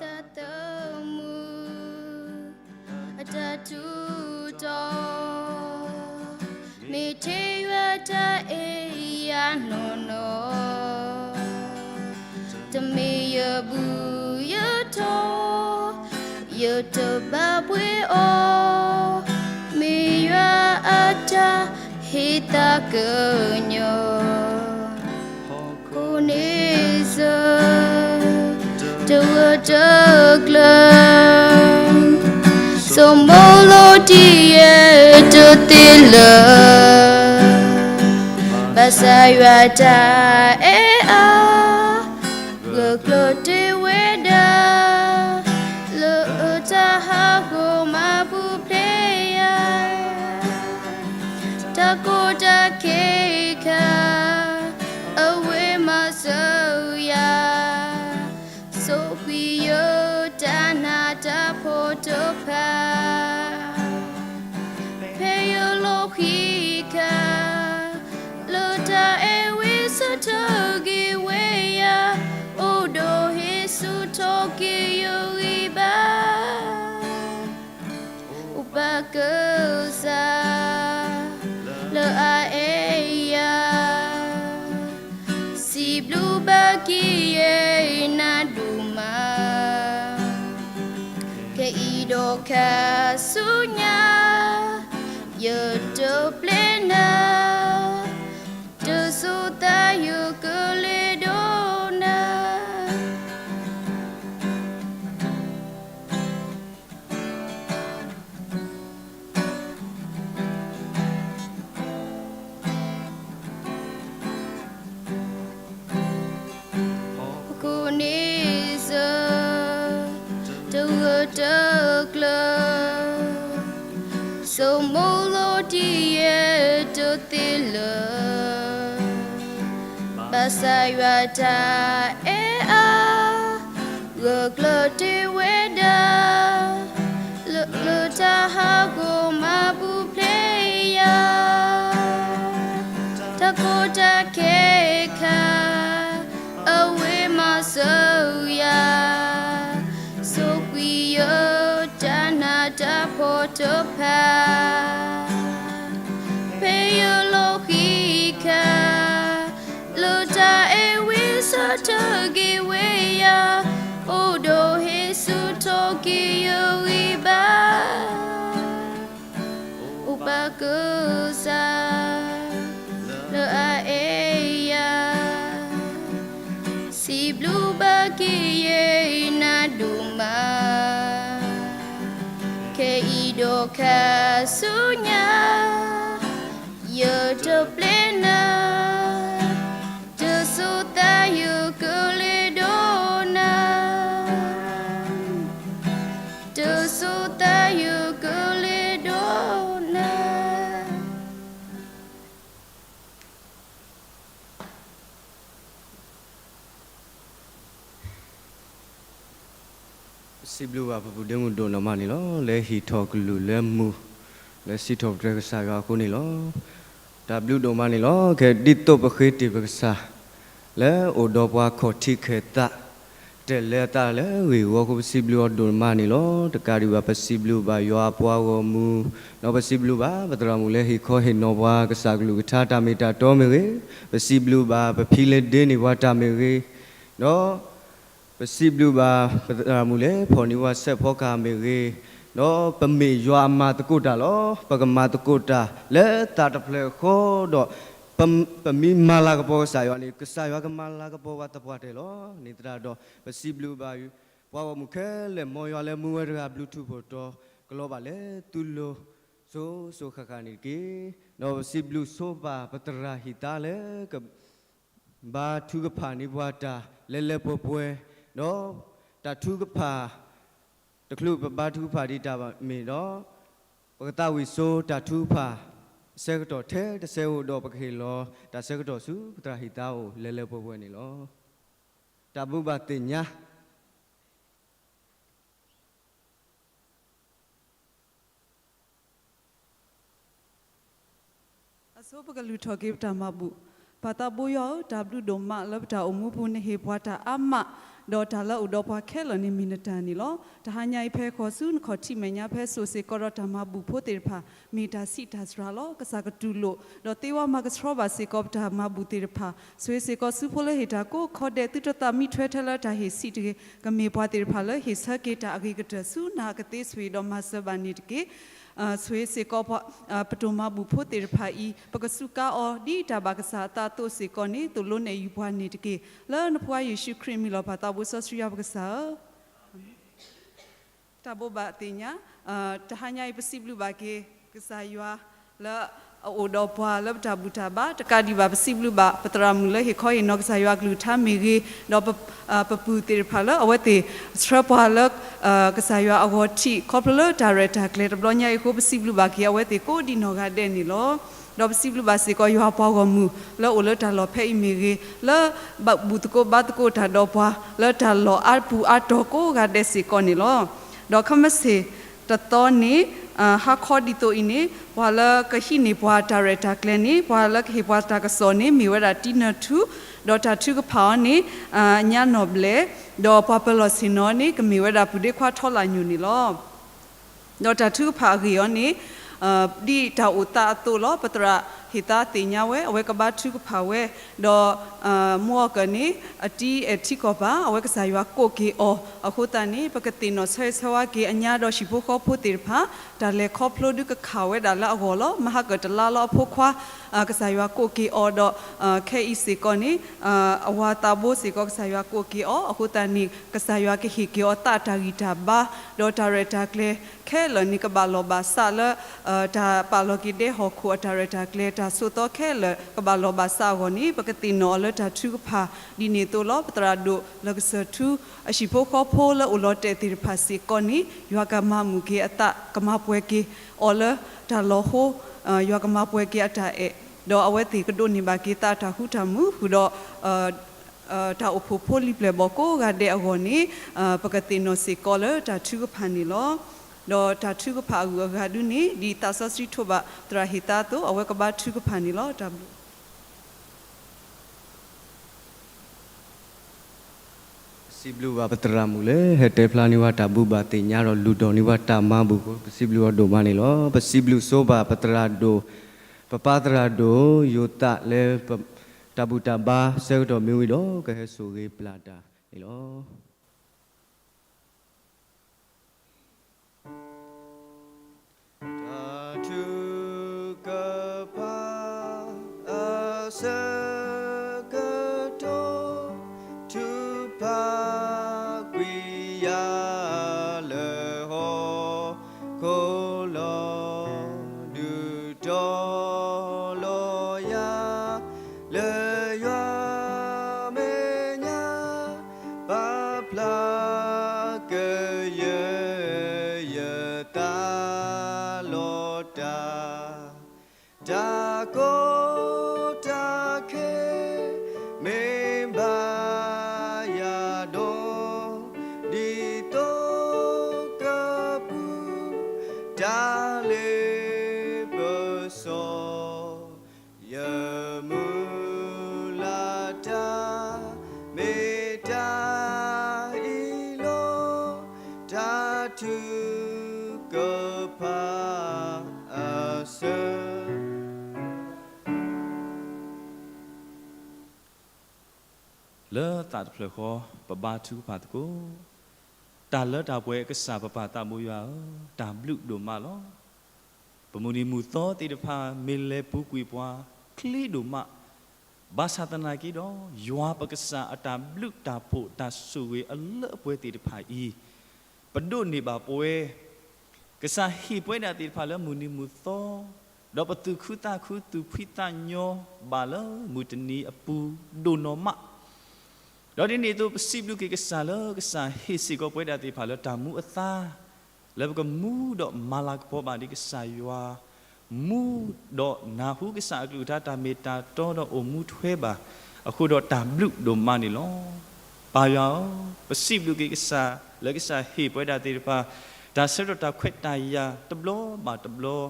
တၢ်သမူ အတၢ်ထူးတီၤ မ့ၢ်ထဲယွၤတၢ်အဲၣ်ယၤနီၢ်နီၢ်, တမ့ၢ်ယဘူၣ်ယတီၤ, ယတဘၣ်ပှ့ၤအီၤ, မ့ၢ်ယွၤအတၢ်ဟ့ၣ်သးကညီၤ ခိၣ်န့ဆၢၣ် တဂၢၢ်တကျၢၤ, ဆိမိၣ်လီၤတံၢ်ယဲၢ်တသ့လၢာ်, ဘၣ်ဆၣ်ယွၤတၢ်အဲၣ်အါ ဂၢၢ်ကျၢၤတ့ၢ်ဝဲဒၣ် လၢတၢ်ဟးဂီၤမၤပူၤဖျဲးယၤ တၢ်ကီတၢ်ခဲအခါ အဝဲမၤစၢၤယၤ, ဆိၣ်ဂ့ၤယတၢ်နးတၢ်ဖှီၣ်တဖၣ်, ဖဲယလီၤဃံၤအခါ လၢတၢ်အဲၣ်ဝံဆၢထၢၣ်က့ၤဝဲယၤ, အိၣ်ဒီးဟ့ၣ်ဆူၣ်ထီၣ်က့ၤယဂံၢ်ဘါ အိၣ်ဘၣ်ကစၢ် လၢအအဲၣ်ယၤ, စံးဘျုးဘၣ်က့ၤယဲနၤဒိၣ်မး, ခဲအံၤဒီးခါဆူညါ ယတပျဲနၤ, တစိၤသးယကလဲၤဒီးနၤ ခိၣ်န့ဆၢၣ် တဂၢၢ်တကျၢၤ, ဆိမိၣ်လီၤတံၢ်ယဲၢ်တသ့လၢာ်, ဘၣ်ဆၣ်ယွၤတၢ်အဲၣ်အါ ဂၢၢ်ကျၢၤတ့ၢ်ဝဲဒၣ် လၢတၢ်ဟးဂီၤမၤပူၤဖျဲးယၤ, တၢ်ကီတၢ်ခဲအခါ အဝဲမၤစၢၤယၤ, ဆိၣ်ဂ့ၤယတၢ်နးတၢ်ဖှီၣ်တဖၣ် ဖဲယလီၤဃံၤအခါ လၢတၢ်အဲၣ်ဝံဆၢထၢၣ်က့ၤဝဲယၤ, အိၣ်ဒီးဟ့ၣ်ဆူၣ်ထီၣ်က့ၤယဂံၢ်ဘါ, အိၣ်ဘၣ်ကစၢ် လၢအအဲၣ် က့ၤယဲအံၤနၤဒိၣ်မး, ခဲအံၤဒီးခါဆူညါ ယတပျဲနၤ, တစိၤသးယကလဲၤဒီးနၤ, တစိၤသးယကလဲၤဒီးနၤ. ပစံးဘျုးဘၣ်ပပုၢ်ဒ့မုၣ်ဒိၣ်နီၢ်မးန့ၣ်လီၤ. လၢဟံးထီၣ်ကလုၢ်လၢမူ, လၢစံးထီၣ်ပတြၢၤကစၢ်ယွၤအဃိန့ၣ်လီၤ. တၢ်ဘျုးဒိၣ်မးန့ၣ်လီၤ. ခဲဒ်သိးပဃ့တ့ၢ်ပကစၢ် လၢအိၣ်ဒီးပှၤခီၣ်ထံးခဲသး တဲလၢအသးလၢဂ့ၢ်ဂီၢ်အဃိ ပစံးဘျုးအီၤဒိၣ်မးန့ၣ်လီၤ. တကးဒံးဘၣ်ပစံးဘျုးဘၣ်ယွၤအပှၤဂီၢ်မုၢ်, ဒီးပစံးဘျုးဘၣ်ပသရၣ်မုၣ်လၢဟ့ၣ်ခီဟ့ၣ်နီၤပှၤကစၢ်ကလုၢ်ကထါတၢ်မ့ၢ်တၢ်တီမ့ၢ်ဂ့ၤ, ပစံးဘျုးဘၣ်ပဖံလၢဒ့န့ၢ်ပှၤတၢ်မ့ၢ်ဂ့ၤ, ဒီး ပစံးဘျုးဘၣ်ပသရၣ်မုၣ်လၢဖီၣ်န့ၢ်ပှၤစဲးဖီကဟၣ်မ့ၢ်ဂ့ၤ, ဒီးပမ့ၢ်ယွၤအမၤသကိးတၢ်လီၤ. ပကမၤသကိးတၢ်လၢသးတဖျၢၣ်ဃီဒီး ပမ့ၢ်မၤလၤကပီၤကစၢ်ယွၤန့ၣ် ကစၢ်ယွၤကမၤလၤကပီၤပှၤသပှၢ်တၢၢ်လီၤ. န့ၣ်သတးဒီး ပစံးဘျုးဘၣ် ပှၤဂီၢ်မုၢ်ခဲလၢာ် မ်ယွၤလၢမူဝဲတဂၤဘျုးထူၣ်ဖှိၣ်တီ ကလီၤဘၣ်လၢသုလိၤ စိၤစိၤဃၣ်ဃၣ်န့ၣ်တက့ၢ်. ဒီးပစံးဘျုးဆိပာ်ပသရၣ်ဟံၣ်သါလၢ ကဘါထုကဖၣ်န့ၢ်ပှၤတၢ်လၢလၢပှဲၤပှဲၤ, ဒီးတၢ်ထုကဖၣ် တချုးပဘါထုကဖၣ်ဒံးတၢ်ဘၣ်မ့ၢ်ဒီး ပကသးဝံၣ်ဆိတၢ်ထုကဖၣ် အဆၢကတီၢ်ထဲတဆၢဧိၤဒီး ပကဟ့ၣ်လီၤတၢ်ဆၢကတီၢ်ဆူပသရၣ်ဟံၣ်သါအအိၣ်လၢလၢပှဲၤပှဲၤန့ၣ်လီၤ. တၢ်ဘိးဘၣ်သ့ၣ်ညါ အဆိပကလုၢ်ထီၣ်က့ၤပတၢ်မၤဘူၣ်, ပၢ်သးဘိယွၤဧၢ, တၢ်ဘျုးဒိၣ်မးလၢပတၢ်အိၣ်မူပူၤ နဟ့ၣ်ပှၤတၢ်အါမး, ဒီးတၢ်လၢအိၣ်ဒီးပှၤခဲလၢာ်န့ၣ်မ့ၢ်နတၢ်န့ၣ်လီၤ. တဟါညါအံၤဖဲဃီၤဆူနခီၣ်ထံးမဲာ်ညါဖဲစိၤစ့ၢ်ကီးဒီးတၢ်မၤဘူၣ်ဖိသ့ၣ်တဖၣ် မ့ၢ်တၢ်ဆံးတၢ်စှၤလီၤ. ကစၢ်ကတူၢ်လိာ် ဒီးသ့ဝဲမၤကဆှီဘၣ်စ့ၢ်ကီးပတၢ်မၤဘူၣ်သ့ၣ်တဖၣ်, ဆိၣ်ဂ့ၤစ့ၢ်ကီးဆူဖိလၢဟ့ၣ်တၢ်ကိးခီဒဲး သုတသးမံထွဲထဲလၢတၢ်ဟ့ၣ်ဆံးတဂ့ၤ, ကမ့ၢ်ပှၤသ့ၣ်တဖၣ်လၢဟ့ၣ်ဆၢက့ၤတၢ်အဂ့ၤကတၢၢ်ဆူနၤကသ့ ဆိၣ်ဂ့ၤဒီးမၤစၢၤဘၣ်န့ၣ်တက့ၢ်. ဆိၣ်ဂ့ၤစ့ၢ်ကီး ပတိၢ်မၤဘူၣ်ဖိသ့ၣ်တဖၣ်အံၤ ပကစူးကါအီၤ ဒ်တၢ်ဘၣ်ကစၢ်အသးအသိးစ့ၢ်ကီးန့ၣ် သိၣ်လိနဲၣ်ယူၤပှၤန့ၣ်တက့ၢ်. လၢနဖိခွါယ့ၣ်ၡူးခရံာ်အမံၤလီၤ. ပၢ်သးဘိစီဆှံယွၤပကစၢ်ဧၢ, တၢ်ဘိးဘၣ်သ့ၣ်ညါ, တဟါညါအံၤပစံးဘျုးဘၣ်က့ၤ ကစၢ်ယွၤ လၢအအိၣ်ဒီးပှၤလၢပတၢ်ဘူၣ်တၢ်ဘါ တကးဒံးဘၣ် ပစံးဘျုးဘၣ် ပသရၣ်မုၣ်လၢဟ့ၣ်ခီဟ့ၣ်နီၤကစၢ်ယွၤအကလုၢ်ကထါမ့ၢ်ဂ့ၤ, ဒီးပပုၢ်သ့ၣ်တဖၣ်လၢအဝဲသ့ၣ် ဆှၢပှၤလၢ ကစၢ်ယွၤအဂီၤထံး ခီဖျိလၢတၢ်ရဲၣ်တၢ်ကျဲၤတဘျီညါအံၤအဃိ ပစံးဘျုးဘၣ်က့ၤအဝဲသ့ၣ်ကိးဒံနီၢ်ဂၤဒဲးန့ၣ်လီၤ. ဒီးပစံးဘျုးဘၣ်စ့ၢ်ကီးယွၤပှၤဂီၢ်မုၢ် လၢအိၣ်လၢတၢ်လီၢ်ဖဲအံၤမ့ၢ်ဂ့ၤ, လၢဘၣ်ဘူၣ်သကိးဘါသကိးတၢ်ဒီးပှၤ လၢတၢ်လီၢ်အါပူၤအါတီၤကိးဂၤဒဲးစ့ၢ်ကီးန့ၣ်လီၤ. ဒီးခဲမုၢ်ဆ့ၣ်တသီန့ၣ် ဟါခီဒ်သိးအံၤန့ၣ် ပှၤလၢကဟံးန့ၢ်ပှၤတၢ်ရဲၣ်တၢ်ကျဲၤန့ၣ် ပှၤလၢကဟ့ၣ်ပှၤတၢ်ကစီၣ်န့ၣ် မ့ၢ်ဝဲဒၣ်တံနၢထူ, ဒီးတၢ်ထုကဖၣ်အီၤန့ၣ် ညါနီၢ်ဘျဲၣ်, ဒီးပှၤပၢၤလီၢ်ဆ့ၣ်နီၤန့ၣ် ကမ့ၢ်ဝဲဒၣ်ပုၢ်ဒ့ခွါထီလၣ်ညိၣ်န့ၣ်လီၤ. ဒီးတၢ်ထုကဖၣ်အဂ့ၢ်အီၤန့ၣ် ဒ်တၢ်အိၣ်သးအသိးလီၤ. ပသရၣ်ဟ့ၣ်သါသ့ၣ်ညါဝဲ အဝဲကဘါထုကဖၣ်ဝဲ, ဒီး မိၢ်အီၣ်ကၢၢ်န့ၣ် အတံၤအဲၣ်ထံကီၢ်ပၤ အဝဲကစၢ်ယွၤကိးက့ၤအီၤအဃိသတးန့ၣ် ပကသ့ၣ်နီၣ်ဆၢဂ့ၤဆၢဝါက့ၤအညါဒီးဟံၣ်ဖိဃီဖိသ့ၣ်တဖၣ် တၢ်လဲၤခီဖျိဒုးကခးဝဲဒၣ်လၢအဂီၢ်လီၤ. မဟါကၢၢ်တလါလီၤအဖိခွါ ကစၢ်ယွၤကိးက့ၤအီၤဒီး ခဲအံၤစ့ၢ်ကီးန့ၣ် အဝၤသးဘိစ့ၢ်ကီး ကစၢ်ယွၤကိးက့ၤအီၤအဃိသတးန့ၣ် ကစၢ်ယွၤကဟ့ၣ်က့ၤအီၤသးတၢ်ဂံၢ်တၢ်ဘါ ဒီးတၢ်ရဲၣ်တၢ်ကျဲၤခဲလၢာ်န့ၣ် ကဘၣ်လီၢ်ဘၣ်စးလၢ တၢ်ပာ်လီၤက့ၤဒဲဟီၣ်ခိၣ်အတၢ်ရဲၣ်တၢ်ကျဲၤ တၢ်ဆိးသီခဲလၢာ် ကဘၣ်လီၢ်ဘၣ်စးအဂီၢ်န့ၣ် ပကသ့ၣ်နီၣ်အီၤလၢတၢ်ထုကဖၣ်ဒ်န့ၣ်အသိးလီၤ. ပသရၣ်ဒိၣ်လၢကစၢၢ်ထူ အဟံၣ်ဖိဃီဖိလၢအိၣ်လီၤတဲာ်သ့ၣ်တဖၣ်စ့ၢ်ကီးန့ၣ် ယွၤကမၤမုာ်က့ၤအသး ကမၤပှဲၤက့ၤအီၤလၢတၢ်လီၤဟိ, ယွၤကမၤပှဲၤက့ၤအတၢ်အဲၣ်, ဒီးအဝဲသ့ၣ်ကဒိးန့ၢ်ဘၣ်က့ၤသးတၢ်ဃူတၢ်မုာ်ဃုာ်ဒီး တၢ်အိၣ်ဖှိၣ်ဖိလံၤပျဲၢ်ဘီၣ်ကိးဂၤဒဲးအဂီၢ်န့ၣ် ပကသ့ၣ်နီၣ်စ့ၢ်ကီးလၢတၢ်ထုကဖၣ်န့ၣ်လီၤ. ဒီးတၢ်ထုကဖၣ်အဂုၤအဂၤဒုန့ၣ် ဒ်သးစီဆှံထိးဘၣ်သရၣ်ဟ့ၣ်သါအသိး အဝဲကဘါထုကဖၣ်န့ၣ်လီၤ. တၢ်ဘျုး ပစံးဘျုးဘၣ်ပသရၣ်မုၣ်လၢ ဟဲတဲဖျါန့ၢ်ဝဲတၢ်ဘိးဘၣ်သ့ၣ်ညါဒီး လုၢ်ထီၣ်န့ၢ်ဝဲတၢ်မၤဘူၣ်အဃိ ပစံးဘျုးအီၤဒိၣ်မးန့ၣ်လီၤ. ပစံးဘျုးဆိပာ်ပသရၣ်ဒိၣ်, ပပၢ်သရၣ်ဒိၣ် ယိၤသးလၢ တၢ်ဘူၣ်တၢ်ဘါဆၢကတီၢ်မ့ၢ်ဝံၤဒီး ကဟဲဆိၣ်ဂ့ၤပျၢ်တၢ်န့ၣ်လီၤ. တၢ်ထုကဖၣ်အဆၢကတီၢ် ထုကဖၣ် တၢ်လၢပစီ ယမုၢ်လၢ်တၢ် မ့ၢ်တၢ်အံၤလီၤ. တၢ်ထုကဖၣ်အဆၢ လၢသးတဖျၢၣ်ဃီ ပဘါထုကဖၣ်သကိး. တၢ်လၢတၢ်ပှဲၤကစၢ်ပပၢ်သးဘိယွၤဧၢ, တၢ်ဘျုးဒိၣ်မးလီၤ. ပမုၢ်နံၤမုၢ်သီသ့ၣ်တဖၣ် မ့ၢ်လဲၤပူၤကွံာ်ပှၤချ့ဒိၣ်မး, ဘၣ်ဆၣ်သနာ်က့ဒီး ယွၤပကစၢ်အတၢ်ဘျုးတၢ်ဖှိၣ်တၢ်ဆိၣ်ဂ့ၤအလၢအပှဲၤသ့ၣ်တဖၣ်အံၤ ပဒိးန့ၢ်ဘၣ်ပဝဲ ကစၢ်ဟ့ၣ်ပဝဲဒၣ်သ့ၣ်တဖၣ်လၢမုၢ်နံၤမုၢ်သီ, ဒီးပသူၣ်ခုသးခု သူၣ်ဖှံသးညီဘၣ်လၢမုၢ်တနံၤအပူၤဒိၣ်နီၢ်မး, ဒီးဒ်န့ၣ်အသိး ပစံးဘျုးက့ၤကစၢ်လၢကစၢ်ဟ့ၣ်စ့ၢ်ကီးပဝဲဒၣ်သ့ၣ်တဖၣ်လၢတၢ်မူအသါ, လၢပကမူဒီးမၤလၤကပီၤဘၣ်ဒ်ကစၢ်ယွၤ မူဒီးနၢ်ဟူကစၢ်အကလုၢ်ကထါတၢ်မ့ၢ်တၢ်တီဒီးအိၣ်မူထွဲဘၣ်, အဃိဒီးတၢ်ဘျုးဒိၣ်မးန့ၣ်လီၤ. ပၢ်ယွၤဧၢ, ပစံးဘျုးက့ၤကစၢ် လၢကစၢ်ဟ့ၣ်ပဝဲဒၣ်သ့ၣ်တဖၣ် တၢ်ဆၢကတီၢ်တၢ်ခွဲးတၢ်ယာ်တဘျီဘၣ်တဘျီ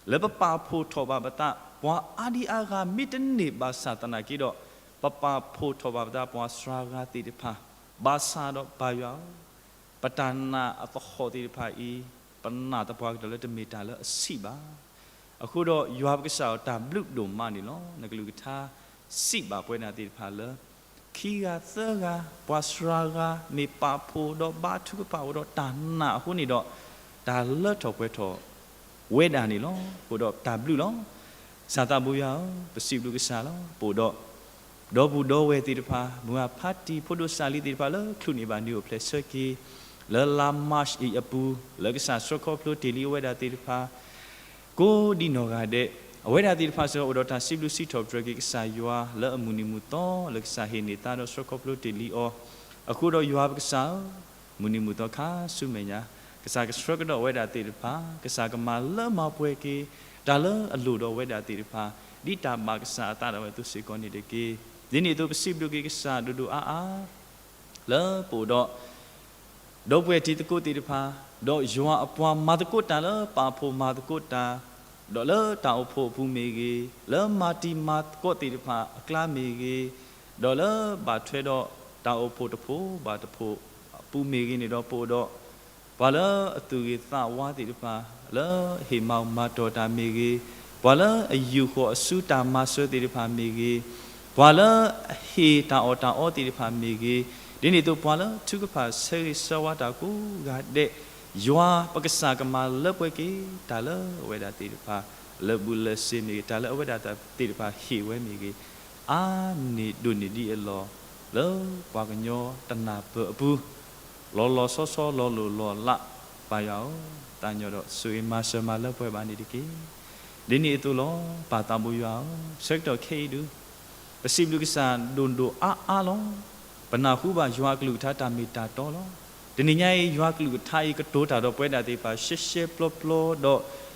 လၢပပာ်ဖှိၣ်ထီၣ်ဘၣ်ပသး ပှၤအါဒံအါဂၤမ့ၢ်တန့ၢ်ဘၣ်ဆၣ်သနာ်က့ဒီး ပပာ်ဖှိၣ်ထီၣ်ဘၣ်ပသးပှၤစှၤဂၤသ့ၣ်တဖၣ်, ဘၣ်ဆၣ်ဒီးပၢ်ယွၤဧၢ, ပတၢ်နာ်အသဟီၣ်သ့ၣ်တဖၣ်အံၤ ပနာ်သပှၢ်ကတၢၢ်လၢတမ့ၢ်တၢ်လၢအဆံးဘၣ်. အဃိဒီးယွၤပကစၢ်ဧၢ, တၢ်ဘျုးဒိၣ်မးန့ၣ်လီၤ. နကလုၢ်ကထါစံးဘၣ်ပဝဲဒၣ်သ့ၣ်တဖၣ်လၢ ခံဂၤသၢဂၤ ပှၤစှၤဂၤ မ့ၢ်ပာ်ဖှိၣ်ဒီးဘါထုကဖၣ်အိၣ်ဒီးတၢ်နာ်အဃိန့ၣ်ဒီး တၢ်လၢထီၣ်ပှဲၤထီၣ်ဝဲဒၣ်န့ၣ်လီၤ. အဃိဒီးတၢ်ဘျုးလီၤ. ကစၢ်သးဘိယွၤဧၢ, ပစံးဘျုးကစၢ်လီၤ. ပအိၣ်ဒီး ဒီပုၢ်ဒီဝဲၢ်သ့ၣ်တဖၣ်, မုၢ်ဂၢ်ဖါတံၢ် ဖိဒိၣ်စၢ်လံသ့ၣ်တဖၣ်လၢ ချုးန့ၢ်ဘၣ်နံၣ်အိၣ်ဖျဲၣ်ဆၢက့ၤ လၢလါ March အံၤအပူၤ လၢကစၢ်ဆှၢခီဖျိတ့ၢ်လံအဝဲဒၣ်သ့ၣ်တဖၣ် ကိးဒံနီၢ်ဂၤဒဲး, အဝဲဒၣ်သ့ၣ်တဖၣ်စ့ၢ်ကီး အိၣ်ဒီးတၢ်စံးဘျုးစံးထီၣ်ပတြၢၤက့ၤကစၢ်ယွၤ လၢအမုၢ်နံၤမုၢ်သီ လၢကစၢ်ဟ့ၣ်န့ၢ်သါဒီးဆှၢခီဖျိတ့ၢ်လံအီၤ, အဃိဒီးယွၤပကစၢ်ဧၢ, မုၢ်နံၤမုၢ်သီခါဆူမဲာ်ညါ, ကစၢ်ကဆှၢကဒီးအဝဲဒၣ်သ့ၣ်တဖၣ်, ကစၢ်ကမၤလၢမၤပှဲၤက့ၤ တၢ်လၢအလိၣ်ဒီးအဝဲဒၣ်သ့ၣ်တဖၣ်, ဒ်တၢ်ဘၣ်ကစၢ်အသးဒၣ်ဝဲအသိးစ့ၢ်ကီးန့ၣ်တက့ၢ်. ဒ်န့ၣ်အသိး ပစံးဘျုးက့ၤကစၢ်ဒိၣ်ဒိၣ်အါအါ လၢပအိၣ်ဒီး ဒီပုၢ်ဝဲၢ်တံၤသကိးသ့ၣ်တဖၣ်, ဒီးယွၤအပှၤမၤသကိးတၢ်လၢပာ်ဖှိၣ်မၤသကိးတၢ်, ဒီးလၢတၢ်အိၣ်ဖှိၣ်အပူၤမ့ၢ်ဂ့ၤ, လၢမၤတံၤမၤသကိးသ့ၣ်တဖၣ်အကျါမ့ၢ်ဂ့ၤ, ဒီးလၢဘၣ်ထွဲဒီးတၢ်အိၣ်ဖှိၣ်တဖှိၣ်ဘၣ်တဖှိၣ်အပူၤမ့ၢ်ဂ့ၤန့ၣ်ဒီး ပအိၣ်ဒီး ပှၤလၢအသူၣ်ဂ့ၤသးဝါသ့ၣ်တဖၣ်, လၢအဟ့ၣ်မၤမၤတီၢ်တၢ်မ့ၢ်ဂ့ၤ, ပှၤလၢအယူာ်ဃီၤအစုတၢ်မၤစၢၤသ့ၣ်တဖၣ်မ့ၢ်ဂ့ၤ, ပှၤလၢအဟ့ၣ်တၢ်အီၣ်တၢ်အီသ့ၣ်တဖၣ်မ့ၢ်ဂ့ၤ, ဒ်န့ၣ်အသိးပှၤလၢထုကဖၣ်ဆၢဂ့ၤဆၢဝါတၢ်ကိးဂၤဒဲး, ယွၤပကစၢ်ကမၤလၢပှဲၤက့ၤ တၢ်လၢအဝဲဒၣ်သ့ၣ်တဖၣ် လၢာ်ဘူၣ်လၢာ်စ့ၤမ့ၢ်ဂ့ၤ, တၢ်လၢအဝဲဒၣ်သ့ၣ်တဖၣ်ဟ့ၣ်ဝဲမ့ၢ်ဂ့ၤ, အါန့ၢ်ဒိၣ်န့ၢ်ဒ်အလီၢ် လၢပှၤကညီတနၢ်ပၢၢ်အပူၤ, လီၤလီၤဆီဆီလီၤလိၢ်လီၤလး, ပၢ်ယွၤဧၢ, သးညီဒီးဆိၣ်ဂ့ၤမၤစၢၤမၤလၢပှဲၤဘၣ်န့ၣ်တက့ၢ်. ဒ်န့ၣ်အသိးလီၤ. ပၢ်သးဘိယွၤဧၢ, ဆၢကတီၢ်ခဲအံၤဒုး ပစံးဘျုးကစၢ်ဒိၣ်ဒိၣ်အါအါလီၤ. ပနၢ်ဟူဘၣ်ယွၤအကလုၢ်ကထါတၢ်မ့ၢ်တၢ်တီလီၤ. တနံၤညါအံၤ ယွၤအကလုၢ်ကထါအံၤ ကတိၤတၢ်ဒီးပဝဲဒၣ်သ့ၣ်တဖၣ်ရှဲရှဲပျီပျီ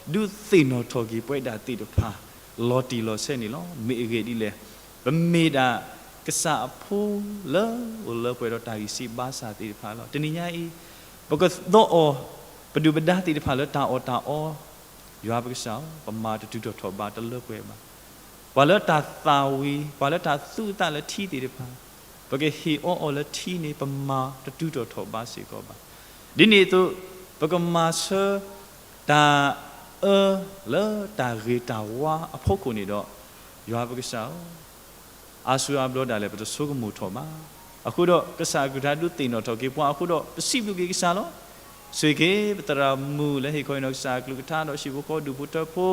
ဒီး ဒုးသ့ၣ်နီၣ်ထီၣ်က့ၤပဝဲဒၣ်သ့ၣ်တဖၣ် လီၤတံၢ်လီၤဆဲးန့ၣ်လီၤ. မ့ၢ်အဂ့ၢ်ဒ်လဲၣ်, ပမ့ၢ်ဒၣ်ကစၢ်အဖိလၢအိၣ်လၢပှဲၤဒီးတၢ်ဂံၢ်စၢ်ဘါစၢ်သ့ၣ်တဖၣ်လီၤ. တနံၤညါအံၤ ပကသိအီၤ ပဒုၣ်ပဒါသ့ၣ်တဖၣ်လၢတၢ်အီၣ်တၢ်အီ, ယွၤပကစၢ်ဧၢ, ပမၤတတုၤထီၣ်ထီၣ်ဘးတလၢပှဲၤဘၣ်. ပှၤလၢတၢ်သၣ်ဝံၤ ပှၤလၢတၢ်သူအသးလၢထံသ့ၣ်တဖၣ်, ပကဟ့ၣ်အီအီၤလၢထံန့ၣ် ပမၤတတုၤထီၣ်ထီၣ်ဘးစ့ၢ်ကီးဘၣ်. ဒ်န့ၣ်အသိး ပကမၤဆၢ တၢ်အၢလၢတၢ်ဂ့ၤတၢ်ဝါအဖီခိၣ်န့ၣ်ဒီး, ယွၤပကစၢ်ဧၢ, အါစုအါဘျီဒၣ်လဲာ် ပတဆိကမိၣ်ထီၣ်ဘၣ်. အဃိဒီး ကစၢ်အကလုၢ်ကထါဒုးသ့ၣ်နီၣ်ထီၣ်က့ၤပှၤအဃိဒီး ပစံးဘျုးက့ၤကစၢ်လီၤ. ဆိၣ်ဂ့ၤက့ၤပသရၣ်မုၣ်လၢဟ့ၣ်ခီဟ့ၣ်နီၤကစၢ်အကလုၢ်ကထါဒီးဟံၣ်ဖိဃီဒူၣ်ဖိထၢဖိ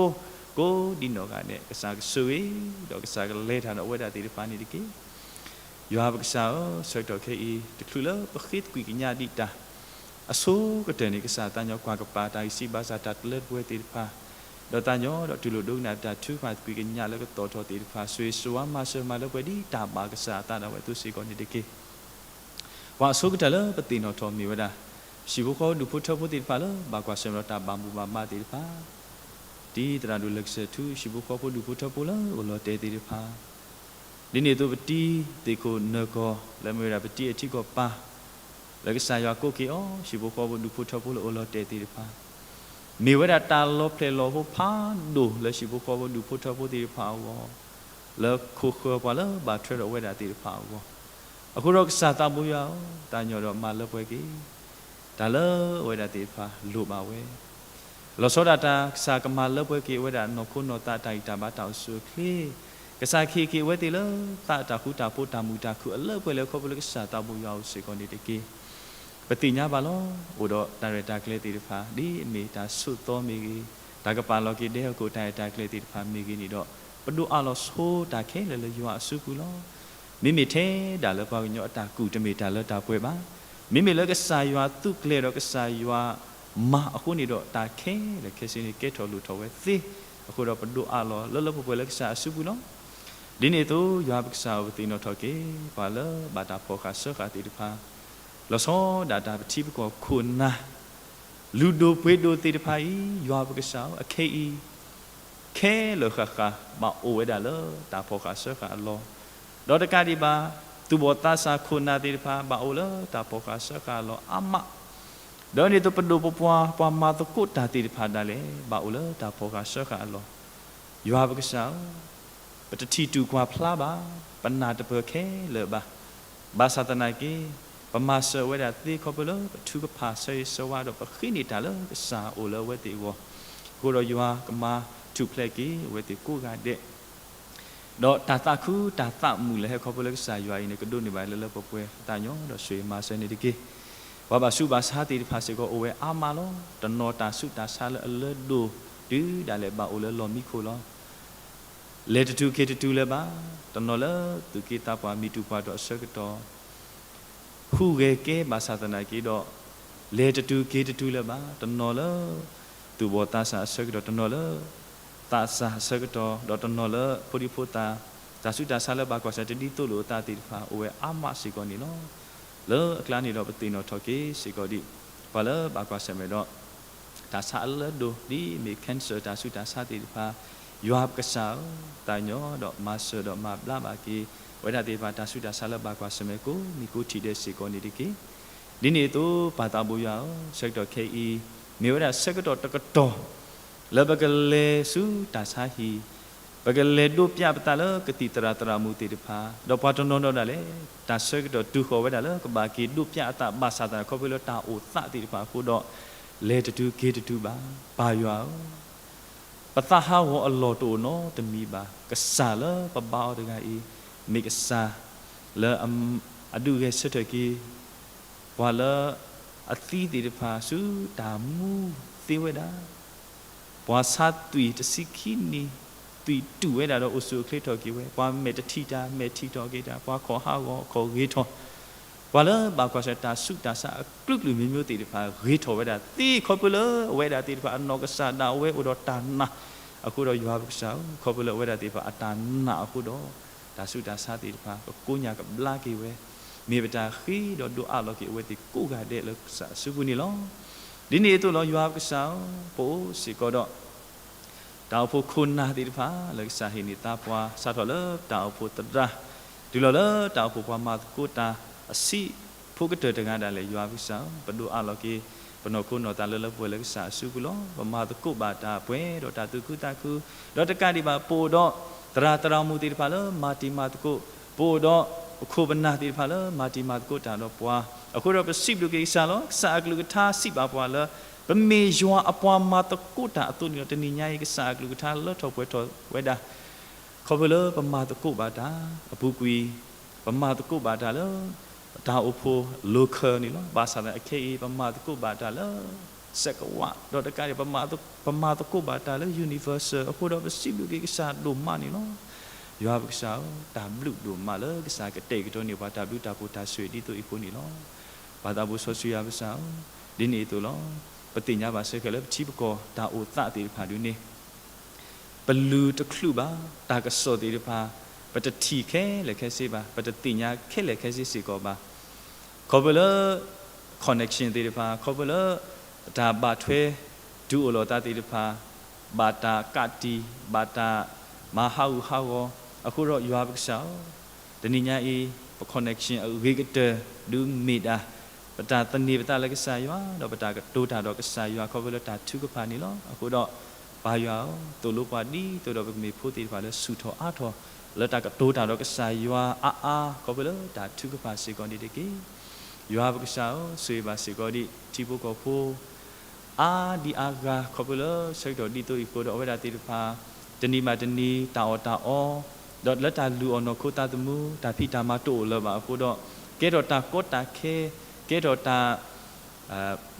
ကိးဒံနီၢ်ဂၤဒဲး, ကစၢ်ကဆိၣ်ဂ့ၤ ဒီးကစၢ်ကလဲၤတၢ်ဒီးအဝဲဒၣ်သ့ၣ်တဖၣ်န့ၣ်တက့ၢ်. ယွၤပကစၢ်ဧၢ, ဆၢကတီၢ်ခဲအံၤ တချုးလၢပဃ့သကွံာ်ကညးဒံးတၢ် အဆိကတၢၢ်န့ၣ် ကစၢ်သးညီကွၢ်ကပၤ တၢ်ဂံၢ်စၢ်ဘါစၢ် တၢ်တလၢတပှဲၤသ့ၣ်တဖၣ်, ဒီးသးညီဒီးတူၢ်လိာ်ဒိကနၣ်တၢ်ထုကဖၣ်သကွံာ်ကညးလၢကသီၣ်ထီၣ်သ့ၣ်တဖၣ် ဆိၣ်ဂ့ၤဆိၣ်ဝါမၤစၢၤမၤလၢပှဲၤဒ်တၢ်ဘၣ်ကစၢ်အသးဒၣ်ဝဲအသိးစ့ၢ်ကီးန့ၣ်တက့ၢ်. ပှၤအဆိကတၢၢ်လၢပသ့ၣ်နီၣ်ထီၣ်မ့ၢ်ဝဲဒၣ် ဟံၣ်ဖိဃီဖိဒူၣ်ဖိထၢဖိသ့ၣ်တဖၣ်လၢ ဘၣ်ကွၢ်ဆၢၣ်မဲာ်ဒီးတၢ်ဘၣ်မူဘၣ်ဘါသ့ၣ်တဖၣ်, ဒ်သရၣ်ဒိၣ်လၢကစၢၢ်ထူ ဟံၣ်ဖိဃီဖိဒူၣ်ဖိထၢဖိလၢအိၣ်လီၤတဲာ်သ့ၣ်တဖၣ်, ဒ်န့ၣ်အသိးပတံၤသ့ၣ်ခိၣ်နၢၤကီၢ် လၢမ့ၢ်ဝဲဒၣ်ပတံၤအထံကီၢ်ပၢ် လၢကစၢ်ယွၤကိးက့ၤအီၤ ဟံၣ်ဖိဃီဖိဒူၣ်ဖိထၢဖိလၢအိၣ်လီၤတဲာ်သ့ၣ်တဖၣ်, မ့ၢ်ဝဲဒၣ်တၢ်လီၤဖျဲၣ်လီၤဟိဖးဒိၣ်လၢဟံၣ်ဖိဃီဖိဒူၣ်ဖိထၢဖိသ့ၣ်တဖၣ်အဂီၢ်, လၢခိၣ်ဃၢၤပှၤလၢဘၣ်ထွဲဒီးဝဲဒၣ်သ့ၣ်တဖၣ်အဂီၢ်, အဃိဒီးကစၢ်သးဘိယွၤဧၢ, သးညီဒီးမၤလၢပှဲၤက့ၤ တၢ်လၢအဝဲဒၣ်သ့ၣ်တဖၣ်လိၣ်ဘၣ်ဝဲ လီၤဆီဒၣ်တၢ် ကစၢ်ကမၤလၢပှဲၤက့ၤဝဲဒၣ်နီၢ်ခိနီၢ်သးအတၢ်ဂံၢ်တၢ်ဘါတၢ်အိၣ်ဆူၣ်အိၣ်ချ့, ကစၢ်ကဟ့ၣ်က့ၤအဝဲသ့ၣ်လၢသးအတၢ်ဃူတၢ်ဖိးတၢ်မုာ်တၢ်ခုၣ်အလၢပှဲၤလၢခီဖျိလၢကစၢ်သးဘိယွၤအအိၣ်စ့ၢ်ကီးန့ၣ်တက့ၢ်. ပသ့ၣ်ညါဘၣ်လီၤ. အိၣ်ဒီးတၢ်ရဲၣ်တၢ်ကျဲၤသ့ၣ်တဖၣ် ဒ်အမ့ၢ်တၢ်ဆိးသီမ့ၢ်ဂ့ၤ, တၢ်ကပာ်လီၤက့ၤဒဲဟီၣ်ခိၣ်တၢ်ရဲၣ်တၢ်ကျဲၤသ့ၣ်တဖၣ်မ့ၢ်ဂ့ၤန့ၣ်ဒီး, ပဒိးအးလီၤဆိတၢ်ခဲလၢာ်လၢယွၤအစုပူၤလီၤ. မ့မ့ၢ်ထဲဒၣ်လၢပှၤကညီအတၢ်ကူၣ်တမ့ၢ်တၢ်လၢတၢ်ပှဲၤဘၣ်. မ့မ့ၢ်လၢကစၢ်ယွၤသူးကျဲၤဒီးကစၢ်ယွၤမၤအဃိန့ၣ်ဒီး တၢ်ခဲလၢာ်ခဲဆ့န့ၣ်ကဲထီၣ်လိၣ်ထီၣ်ဝဲသ့. အဃိဒီးပဒိးအးလီၤလၢလၢပှဲၤပှဲၤလၢကစၢ်အစုပူၤလီၤ. ဒ်န့ၣ်အသိး ယွၤပကစၢ်ဧၢ ပသ့ၣ်နီၣ်ထီၣ်က့ၤ ပှၤလၢဘၣ်တၢ်ဖီၣ်ဃာ်စၢဃာ်သ့ၣ်တဖၣ်, လီၤဆီဒၣ်တၢ်ပထံပကီၢ်ခိၣ်နၢ် လုၢ်ဒိၣ်ပှ့ၤဒိၣ်သ့ၣ်တဖၣ်အံၤ ယွၤပကစၢ်ဧၢ အခဲအံၤ ခဲလၢာ်ဃၣ်ဃၣ် ဘၣ်အိၣ်ဝဲဒၣ်လၢတၢ်ဖီၣ်ဃာ်စၢဃာ်အလီၢ်, ဒီးတကးဒံးဘၣ် သူၣ်ဘီၣ်သးစၢ်ခိၣ်နၢ်သ့ၣ်တဖၣ် ဘၣ်အိၣ်လၢတၢ်ဖီၣ်ဃာ်စၢဃာ်အလီၢ်အါမး, ဒီးန့ၣ်သိးပဒိၣ်ပပှၢ် ပှၤမၤသကိးတၢ်သ့ၣ်တဖၣ်ဒၣ်လဲာ် ဘၣ်အိၣ်လၢတၢ်ဖီၣ်ဃာ်စၢဃာ်အလီၢ်, ယွၤပကစၢ်ဧၢ ပတထံၣ်တူၢ်ကွၢ်ဖျါဘၣ်, ပနၢ်တပၢၢ်ခဲလၢာ်ဘၣ်. ဘၣ်ဆၣ်သနာ်က့ ပမၤစၢၤဝဲဒၣ်သ့ခီဖျိလၢပထုကဖၣ်ဆၢဂ့ၤဆၢဝါ ဒီးပဃ့န့ၢ်တၢ်လၢကစၢ်အိၣ်လၢအဝဲသ့ၣ်အဂီၢ်, အဃိဒီးယွၤကမၤထူၣ်ဖျဲးက့ၤအဝဲသ့ၣ်ကိးဂၤဒဲး ဒီးတၢ်သးခုတၢ်သးမုာ်လၢဟဲခီဖျိလၢကစၢ်ယွၤအံၤန့ၣ် ကဒိးန့ၢ်ဘၣ်လၢလၢပှဲၤပှဲၤအသးညီဒီးဆိၣ်ဂ့ၤမၤစၢၤန့ၣ်တက့ၢ်. ပှၤဘၣ်ဆူးဘၣ်ဆါသ့ၣ်တဖၣ်စ့ၢ်ကီးအိၣ်ဝဲအါမးလီၤ. တနီၤတၢ်ဆူးတၢ်ဆါလၢအလၢဒိၣ်တုၤဒၣ်လဲာ်ဘၣ်အိၣ်လၢလီၢ်မံခိၣ်လီၤ. လဲၤတတုၤက့ၤတတုၤလၢၤဘၣ်, တနီၤလၢသူၣ်က့သးပှၢ်မံၤတူာ်ပှၢ်တီၤအဆၢကတီၢ် ဟူးဂဲၤကဲဘၣ်ဆၣ်သနာ်က့ဒီး, လဲၤတတုၤက့ၤတတုၤလၢၤဘၣ်, တနီၤလၢ သူၣ်ဘီၣ်သးစၢ်အဆၢကတီၢ်, တနီၤလၢ သးစၢ်အဆၢကတီၢ်, ဒီးတနီၤလၢဖိဒံဖိသၣ်, တၢ်ဆူးတၢ်ဆါလၢဘၣ်ကွၢ်ဆၢၣ်တဒ်သိးလိာ်အသးသ့ၣ်တဖၣ် အိၣ်ဝဲအါမးစ့ၢ်ကီးန့ၣ်လီၤ. လၢအကျါန့ၣ်ဒီးပသ့ၣ်နီၣ်ထီၣ်က့ၤစ့ၢ်ကီးဒံး ပှၤလၢဘၣ်ကွၢ်ဆၢၣ်မဲာ်ဒီး တၢ်ဆါအလၢဒိၣ် ဒ်အမ့ၢ် cancer တၢ်ဆူးတၢ်ဆါသ့ၣ်တဖၣ်, ယွၤပကစၢ်ဧၢ, သးညီဒီးမၤစၢၤဒီးမၤဘျါဘၣ်က့ၤ ဝဲဒၣ်သ့ၣ်တဖၣ်တၢ်ဆူးတၢ်ဆါလၢဘၣ်ကွၢ်ဆၢၣ်မဲာ်ကိးမံၤကိးထံၣ်ဒဲးစ့ၢ်ကီးန့ၣ်တက့ၢ်. ဒ်န့ၣ်အသိး ပၢ်သးဘိယွၤဧၢ, ဆၢကတီၢ်ခဲအံၤ မ့ၢ်ဝဲဒၣ်ဆၢကတီၢ်တကတီၢ် လၢပကလဲၤဆူတၢ်ဆါဟံၣ်, ပကလဲၤဒိးပျးပသးလၢကသံၣ်သရၣ်သရၣ်မုၣ်သ့ၣ်တဖၣ်, ဒီးပှၤတနီၤနီၤဒၣ်လဲာ် တၢ်ဆၢကတီၢ်တုၤဃီၤဝဲဒၣ်လၢကဘၣ်က့ၤဒိးပျးအသးဘၣ်ဆၣ်သနာ်က့ ခီဖျိလၢတၢ်အိၣ်သးသ့ၣ်တဖၣ်အဃိဒီး လဲၤတတုၤက့ၤတတုၤဘၣ်. ပၢ်ယွၤဧၢ, ပသးဟးဂီၤအလီၢ်တအိၣ်နီတမံၤဘၣ်. ကစၢ်လၢပဘါအီၤတဂၤအံၤ မ့ၢ်ကစၢ်လၢအဒုးဂဲၤဆၢထၢၣ်က့ၤ ပှၤလၢအသံသ့ၣ်တဖၣ်ဆူတၢ်မူသ့ဝဲဒၣ်, ပှၤဆါသွံၣ်တဆံခံနံၣ် သွံၣ်တူၢ်ဝဲဒၣ်ဒီးအိၣ်ဆူၣ်အိၣ်ချ့ထီၣ်က့ၤဝဲ, ပှၤမဲာ်တထံၣ်တၢ် မဲာ်ထံၣ်ထီၣ်က့ၤတၢ်, ပှၤခီၣ်ဟးဂီၤခီၣ်ဂ့ၤထီၣ်, ပှၤလၢဘၣ်ကွၢ်ဆၢၣ်တၢ်ဆူးတၢ်ဆါအကလုာ်ကလုာ်မံၤမံၤသ့ၣ်တဖၣ် ဂ့ၤထီၣ်ဝဲဒၣ်သ့ ခီဖျိလၢအဝဲဒၣ်သ့ၣ်တဖၣ်အနီၢ်ကစၢ်ဒၣ်ဝဲအိၣ်ဒီးတၢ်နာ်, အဃိဒီးယွၤပကစၢ်ဧၢ, ခီဖျိလၢအဝဲဒၣ်သ့ၣ်တဖၣ်အတၢ်နာ်အဃိဒီး တၢ်ဆူးတၢ်ဆါသ့ၣ်တဖၣ် ပကိညၢ်ကဘျါက့ၤဝဲ, မ့ၢ်ပတၢ်ဃ့ဒီးဒိးအးလီၤက့ၤအဝဲသ့ၣ်ကိးဂၤဒဲးလၢကစၢ်အစုပူၤန့ၣ်လီၤ. ဒ်န့ၣ်အသိးလီၤ ယွၤပကစၢ်ဧၢ, ပအိၣ်စ့ၢ်ကီးဒီး တၢ်အိၣ်ဖှိၣ်ခိၣ်နၢ်သ့ၣ်တဖၣ် လၢကစၢ်ဟ့ၣ်န့ၢ်သါပှၤ စးထီၣ်လၢတၢ်အိၣ်ဖှိၣ်သရၣ် တုၤလီၤလၢတၢ်အိၣ်ဖှိၣ်ပှၤမၤသကိးတၢ်အဆံး ဖိကတၢၢ်တဂၤဒၣ်လဲာ် ယွၤပကစၢ်ဧၢ, ပဒိးအးလီၤက့ၤ ပနီၢ်ခိနီၢ်သးလၢလၢပှဲၤပှဲၤလၢကစၢ်အစုပူၤလီၤ. ပမၤသကိးဘၣ်တၢ်ပှဲၤဒီးတၢ်သူၣ်ခုသးခု, ဒီးတကးဒံးဘၣ် ပအိၣ်ဒီးသရၣ်သရၣ်မုၣ်သ့ၣ်တဖၣ်လၢမၤတံၤမၤသကိး, ပအိၣ်ဒီးပခိၣ်ပနၢ်သ့ၣ်တဖၣ်လၢမၤတံၤမၤသကိးတၢ်ဒီးပှၤ, အဃိဒီးပစံးဘျုးက့ၤကစၢ်လီၤ. ကစၢ်အကလုၢ်ကထါစံးဘၣ်ပှၤလၢ ပမ့ၢ်ယွၤအပှၤမၤသကိးတၢ်အသိးန့ၣ်လီၤ. တနံၤညါအံၤ ကစၢ်အကလုၢ်ကထါလၢထီၣ်ပှဲၤထီၣ်ဝဲဒၣ် ခီဖျိလၢပမၤသကိးဘၣ်တၢ်အပူၤကွံာ်, ပမၤသကိးဘၣ်တၢ်လၢ တၢ်အိၣ်ဖှိၣ် local န့ၣ်လီၤ. ဘၣ်ဆၣ်သနာ်က့ခဲအံၤ ပမၤသကိးဘၣ်တၢ်လၢ စဲးကဝး, ဒီးတကးဒံး ပမၤသကိးဘၣ်တၢ်လၢ universal အဃိဒီးပစံးဘျုးက့ၤကစၢ်ဒိၣ်မးန့ၣ်လီၤ. ယွၤပကစၢ်ဧၢ, တၢ်ဘျုးဒိၣ်မးလၢကစၢ်ကတဲာ်ကတီၤန့ၢ်ပှၤတၢ်ဘျုးတၢ်ဖှိၣ်တၢ်ဆိၣ်ဂ့ၤဒ်သိးအံၤအဃိန့ၣ်လီၤ. ပၢ်သးဘိစီဆှံယွၤပကစၢ်ဧၢ, ဒ်န့ၣ်အသိးလီၤ. ပသ့ၣ်ညါဘၣ်စ့ၢ်ကီးလၢပထံပကီၢ်တၢ်အိၣ်သးသ့ၣ်တဖၣ်ဒုန့ၣ် ပလုၢ်တချုးဘၣ်, တၢ်ကစီၣ်သ့ၣ်တဖၣ် ပတထံၣ်ခဲလၢာ်ခဲဆ့ဘၣ်, ပတသ့ၣ်ညါခဲလၢာ်ခဲဆ့စ့ၢ်ကီးဘၣ်. ခီဖျိလၢ connection သ့ၣ်တဖၣ်, ခီဖျိလၢ တၢ်ဘၣ်ထွဲ တုၤအိၣ်လိာ်သးသ့ၣ်တဖၣ်, ဘၣ်တၢ်ကးတံာ်, ဘၣ်တၢ်မၤဟးဂူာ်ဟးဂီၤ, အဃိဒီးယွၤပကစၢ်ဧၢ, တနံၤညါအံၤ ပ connection အဂ့ၤကတၢၢ် ဒုးမ့ၢ်ဒၣ် ပ ပတၢ်သန့ၤပသးလၢကစၢ်ယွၤ, ဒီးပတၢ်ကတိၤတၢ်ဒီးကစၢ်ယွၤ ခီဖျိလၢတၢ်ထုကဖၣ်န့ၣ်လီၤ. အဃိဒီး ပၢ်ယွၤဧၢ, သိၣ်လိပှၤဒ်သိးဒီးပကမ့ၢ်ဖိသ့ၣ်တဖၣ်လၢဆူၣ်ထီၣ်အါထီၣ် လၢတၢ်ကတိၤတၢ်ဒီးကစၢ်ယွၤအါအါ ခီဖျိလၢတၢ်ထုကဖၣ်စ့ၢ်ကီးန့ၣ်တက့ၢ်. ယွၤပကစၢ်ဧၢ, ဆိၣ်ဂ့ၤဘၣ်စ့ၢ်ကီးဒံး ထံဖိကီၢ်ဖိ အါဒံအါဂၤ ခီဖျိလၢဆၢကတီၢ်ဒ်သိးအံၤအဃိဒီး အဝဲဒၣ်သ့ၣ်တဖၣ် တနံၤဘၣ်တနံၤ တၢ်အီၣ်တၢ်အီ ဒီးလၢတၢ်လုၢ်အီၣ်နီၢ်ခိသးသမူ တၢ်ဖံးတၢ်မၤတအိၣ်လၢၤဘၣ်အဃိဒီး ကဲထီၣ်တၢ်ကီတၢ်ခဲ ကဲထီၣ်တၢ်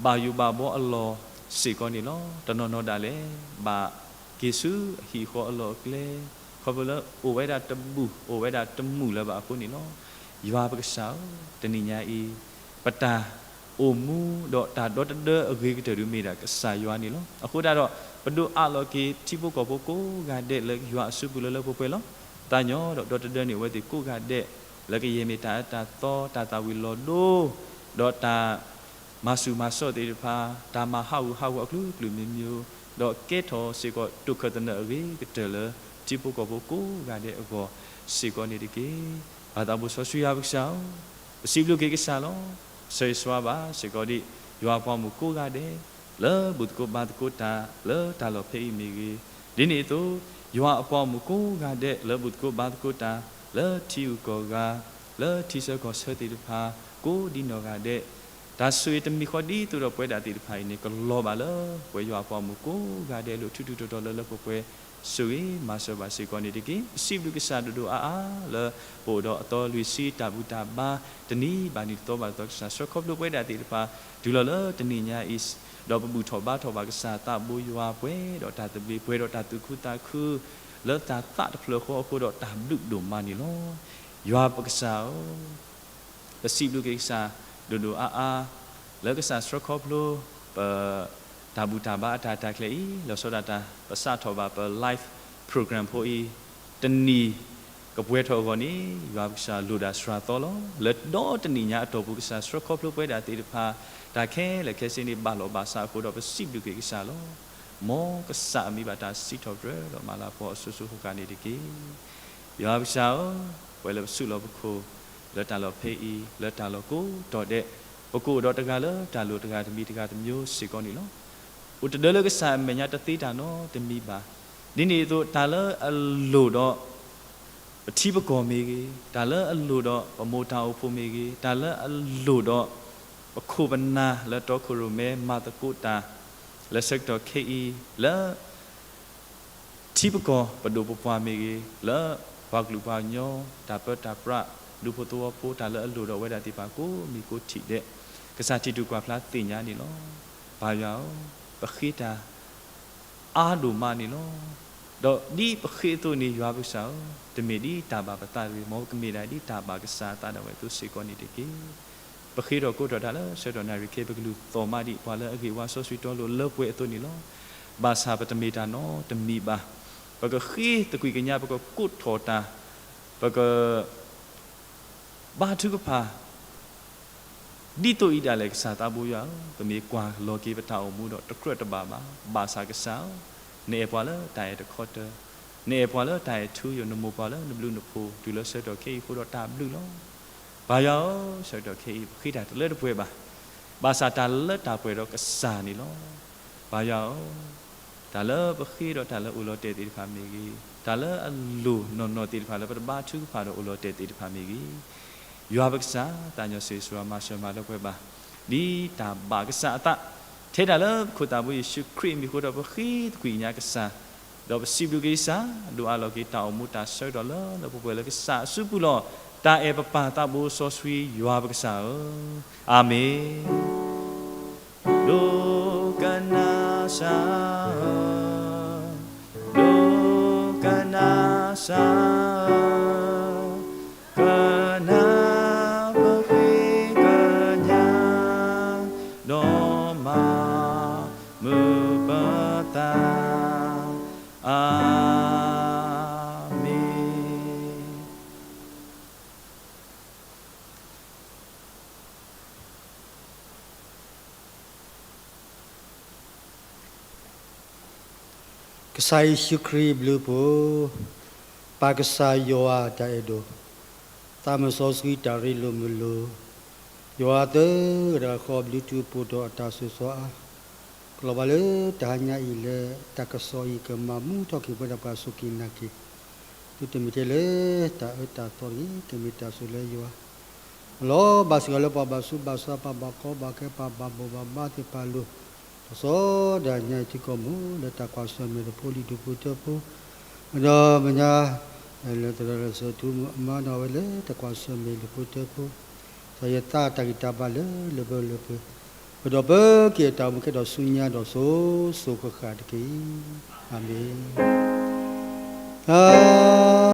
ဘၣ်ယိၣ်ဘၣ်ဘှီအလီၢ်စ့ၢ်ကီးန့ၣ်လီၤ. တနီၤနီၤဒၣ်လဲာ် ဘၣ်က့ၤဆူအဟံၣ်အဃီအလီၢ်အကျဲ ခီဖျိလၢအိၣ်ဝဲဒၣ်တဘူၣ် အိၣ်ဝဲဒၣ်တမုာ်လၢၤဘၣ်အဃိန့ၣ်လီၤ. ယွၤပကစၢ်ဧၢ, တနံၤညါအံၤ ပတၢ်အိၣ်မူဒီးတၢ်ဒီတဒၢအဂ့ၤကတၢၢ်ဒုးမ့ၢ်ဒၣ်ကစၢ်ယွၤန့ၣ်လီၤ. အဃိဒၣ်ဒီး ပဒိးအးလီၤက့ၤထံဖိကီၢ်ဖိကိးဂၤဒဲးလၢယွၤအစုပူၤလၢလၢပှဲၤပှဲၤလီၤ. သးညီဒီးဒီတဒၢန့ၣ် အဝဲသ့ၣ်ကိးဂၤဒဲး လၢကယဲၢ်မ့ၢ်တၢ်အၢတၢ်သီ တၢ်သၣ်ဝံၤလီၤဒိ ဒီးတၢ် မၤဆူၣ်မၤစိးသ့ၣ်တဖၣ် တၢ်မၤဟးဂူာ်ဟးဂီၤအကလုာ်ကလုာ်မံၤမံၤ ဒီးကဲထီၣ်စ့ၢ်ကီးတိာ်ခၢၣ်သနၢၣ်အဂ့ၤကတၢၢ်လၢ ထံဖိကီၢ်ဖိကိးဂၤဒဲးအဂီၢ်စ့ၢ်ကီးန့ၣ်တက့ၢ်. ပၢ်သးဘိစီဆှံယွၤပကစၢ်ဧၢ, ပစံးဘျုးက့ၤကစၢ်လီၤ. ဆၢဂ့ၤဆၢဝါဘၣ်စ့ၢ်ကီးဒံး ယွၤအပှၤမုၣ်ကိးဂၤဒဲး လၢဘူၣ်သကိးဘါသကိးတၢ် လၢတၢ်လီၢ်ဖဲအံၤမ့ၢ်ဂ့ၤ, ဒ်န့ၣ်အသိး ယွၤအပှၤမုၣ်ကိးဂၤဒဲး လၢဘူၣ်သကိးဘါသကိးတၢ် လၢထံဂုၤကီၢ်ဂၤ လၢထံဆၢကီၢ်ဆၢသ့ၣ်တဖၣ် ကိးဒ်နီၢ်ဂၤဒဲး တၢ်ဆိၣ်ဂ့ၤတမံၤဃီဒ်သိးဒီးပဝဲဒၣ်သ့ၣ်တဖၣ်အံၤန့ၣ် ကလီၤဘၣ်လၢ ပဝဲယွၤအပှၤမုၣ်ကိးဂၤဒဲးအလိၤ ထူးထူးတီၤတီၤလၢလၢပှဲၤပှဲၤ ဆိၣ်ဂ့ၤမၤစၢၤဘၣ်စ့ၢ်ကီးန့ၣ်တက့ၢ်. ပစံးဘျုးကစၢ်ဒိၣ်ဒိၣ်အါအါလၢ ပအိၣ်ဒီးအသီလွံၢ်ဆံ တၢ်ဘူၣ်တၢ်ဘါ တနံၤဘၣ်တနံၤ တသီဘၣ်တသီ ကစၢ်ဆှၢခီဖျိပဝဲဒၣ်သ့ၣ်တဖၣ် တုၤလီၤလၢတနံၤညါအံၤ ဒီးပဘူၣ်ထီၣ်ဘါထီၣ်ဘၣ်ကစၢ်သးဘိယွၤ ပှဲၤဒီးတၢ်သဘျ့ ပှဲၤဒီးတၢ်သူၣ်ခုသးခု လၢတၢ်သးတဖျၢၣ်ဃီအဃိဒီး တၢ်ဘျုးဒိၣ်မးန့ၣ်လီၤ. ယွၤပကစၢ်ဧၢ, ပစံးဘျုးက့ၤကစၢ် ဒိၣ်ဒိၣ်အါအါ လၢကစၢ်ဆှၢခီဖျိ ပ တၢ်ဘူၣ်တၢ်ဘါအတၢ်တၢ်ကျဲၤအံၤ လီၤဆီဒၣ်တၢ် ပစးထီၣ်ဘၣ်ပ live program ဖိအံၤ တနံၤ ကပှဲၤထီၣ်အဂီၢ်န့ၣ် ယွၤပကစၢ်လိၣ်ဒၣ်စှၤသီလီၤ. လၢဒီတနံၤညါအတီၢ်ပူၤ ကစၢ်ဆှၢခီဖျိပဝဲဒၣ်သ့ၣ်တဖၣ် တၢ်ခဲလၢာ်ခဲဆ့န့ၣ် ဘၣ်လီၤဘၣ်စးအဃိဒီး ပစံးဘျုးက့ၤကစၢ်လီၤ. မ်ကစၢ်အမံၤဘၣ်တၢ်စံးထီၣ်ပတြၢၤဒီးမၤလၤကပီၤအစိၤစိၤဃၣ်ဃၣ်န့ၣ်တက့ၢ်. ယွၤပကစၢ်ဧၢ, ပဝဲလၢပဆူးလီၤပခိၣ် လၢတၢ်လီၢ်ဖဲအံၤ လၢတၢ်လီၢ်ကိးတီၤဒဲး ပကအိၣ်ဒီးတဂၤလၢတၢ်လိၣ်တဂၤတမံၤတဂၤတမျိုးစ့ၢ်ကီးန့ၣ်လီၤ. အိၣ်တဒၢလၢကစၢ်အမဲာ်ညါတသ့တၢ်နီတမံၤဘၣ်. ဒ်န့ၣ်အသိး တၢ်လၢအလိၣ်ဒီး ပထံပကီၢ်မ့ၢ်ဂ့ၤ, တၢ်လၢအလိၣ်ဒီးပမိၢ်တၢ်အိၣ်ဖှိၣ်မ့ၢ်ဂ့ၤ, တၢ်လၢအလိၣ်ဒီး ပခိၣ်ပနၢ်လၢတီခိၣ်ရိၣ်မဲမၤသကိးတၢ် လၢဆၢကတီၢ်ခဲအံၤ လၢ ထံပကီၢ်ပဒိၣ်ပပှၢ်မ့ၢ်ဂ့ၤ, လၢပှၤကလုာ်ပှၤကညီ တၢ်ပၢတၢ်ပြး ဒူဖိသဝီဖိ တၢ်လၢအလိၣ်ဒီးဝဲဒၣ်သ့ၣ်တဖၣ်ကိးမံၤကိးထံၣ်ဒဲး, ကစၢ်ထံၣ်ထူၣ်ကွၢ်ဖျါသ့ၣ်ညါန့ၣ်လီၤ. ပၢ်ယွၤဧၢ, ပဃ့တၢ် အါဒိၣ်မးန့ၣ်လီၤ. ဒီးဒ်ပဃ့အသိးန့ၣ် ယွၤပကစၢ်ဧၢ, တမ့ၢ်ဒ်တၢ်ဘၣ်ပသးတဂ့ၤ, မ်ကမ့ၢ်ဒၣ်ဒ်တၢ်ဘၣ်ကစၢ်အသးဒၣ်ဝဲအသိးစ့ၢ်ကီးန့ၣ်တက့ၢ်. ပဃ့ထီၣ်ကိးထီၣ်တၢ်လၢဆၢကတီၢ်နၣ်ရံၣ်ခဲ ပကလူၤသီၣ်မးဒံးပှၤလၢအဂ့ၢ်ဝါစီဆှံတီလိၤလၢပှဲၤအသိးန့ၣ်လီၤ. ဘၣ်ဆၣ်ပတမ့ၢ်တၢ်နီတမံၤဘၣ်. ပကဃ့သကွံာ်ကညး ပကကိးထီၣ်တၢ်, ပက ဘါထုကဖၣ် ဒ်သိးအံၤဒၣ်လဲာ် ကစၢ်သးဘိယွၤဧၢ, ပမ့ၢ်ကွၢ်လီၤက့ၤပတၢ်အိၣ်မူဒီးတကြၢးတဘၣ်ဘၣ်. ဘၣ်ဆၣ်ကစၢ်ဧၢ, နအဲၣ်ပှၤလၢတၢ်အဲၣ်တခီတၢၤ, နအဲၣ်ပှၤလၢတၢ်အဲၣ်ထူယိာ်, နမိၢ်ပှၢ်လၢနဘျုးနဖှိၣ် တုၤလၢဆၢကတီၢ်ခဲအံၤအဃိဒီးတၢ်ဘျုးလီၤ. ပၢ်ယွၤဧၢ, ဆၢကတီၢ်ခဲအံၤ ပဃ့တၢ်တလၢတပှဲၤဘၣ်. ဘၣ်ဆၣ်တၢ်လၢတၢ်ပှဲၤဒီးကစၢ်န့ၣ်လီၤ. ပၢ်ယွၤဧၢ, တၢ်လၢပဃ့ဒီးတၢ်လၢအိၣ်လီၤတဲာ်သ့ၣ်တဖၣ်မ့ၢ်ဂ့ၤ, တၢ်လၢအလိၣ်နီၢ်နီၢ်သ့ၣ်တဖၣ်လၢပတဘါထုကဖၣ်ဒီးအိၣ်လီၤတဲာ်သ့ၣ်တဖၣ်မ့ၢ်ဂ့ၤ, ယွၤပကစၢ် သးညီၤဆိၣ်ဂ့ၤဆိၣ်ဝါမၤစၢၤမၤလၢပှဲၤဘၣ်, ဒ်တၢ်ဘၣ်ကစၢ်အသး, ထဲဒၣ်လၢပခိၣ်သးဘိယ့ၣ်ၡူးခရံာ်အမံၤအဃိဒီး ပဃ့သကွံာ်ကညးကစၢ်, ဒီးပစံးဘျုးက့ၤကစၢ်, ဒိးအးလီၤက့ၤတၢ်အိၣ်မူတၢ်ဆၢကတီၢ်လၢလၢပှဲၤပှဲၤလၢကစၢ်အစုပူၤလီၤ. တၢ်အဲၣ်ပပၢ်သးဘိစီဆှံယွၤပကစၢ်ဧၢ, အၤမ့ၣ်. ဒိကနၣ်စၢ်ဧၢ, ဒိကနၣ်စၢ်ဧၢ, ကနၣ်ပဃ့ကညး, ဒီးမၤမုာ်ပသး, အၤမ့ၣ်. ကစၢ်ယ့ၣ်ၡူးခရံာ်အဘျုးအဖှိၣ်, ပၢ်ကစၢ်ယွၤအတၢ်အဲၣ်ဒိၣ်, သးစီဆှံတၢ်ရ့လိာ်မုာ်လိာ်, ယွၤသၢဂၤတဂၤဃီ ဘျုးတူၢ်ပိၢ်ဒီးအတၢ်ဆိၣ်ဂ့ၤဆိၣ်ဝါ, ကလီၤဘၣ်လၢတဟါညါအံၤလၢတၢ်ကစီၣ်အံၤ ကမၤမူထီၣ်က့ၤပဝဲဒၣ်ပှၤစူၢ်က့ၤနာ်က့ၤ, သုတမ့ၢ်ထဲလၢတၢ်အၢတၢ်သီတဂ့ၤ, ကမ့ၢ်တၢ်ဆိၣ်လၢယွၤ လီၤဘၣ်စ့ၢ်ကီးလၢပှၤဘၣ်ဆူးဘၣ်ဆါ ပှၤဘၣ်ကီဘၣ်ခဲ ပှၤဘၣ်ဘိးဘၣ်ဘါသ့ၣ်တဖၣ်အလိၤ, တၢ်ကစီၣ်ဒီးညါအံၤထံကီၢ်မူ လၢတၢ်ကွၢ်ဆၢၣ်မဲာ်တဖိလံၤဒူၣ်ဖိထၢဖိ, ဒီးမဲာ်ညါ လၢသရၣ်လၢစၢၤထူမူအမါဒီးဝဲလၢတၢ်ကွၢ်ဆၢၣ်မဲာ်လံၤဖိထၢဖိ, စီၤယသးတၢ်ဂံၢ်တၢ်ဘါလၢလၢပှဲၤပှဲၤ, ပဒီးပက့ၤအတၢ်အိၣ်မူခဲဒီးဆူညါဒီးစိၤစိၤဃၣ်ဃၣ်တက့ၢ်. အၤမ့ၣ်. တၢ်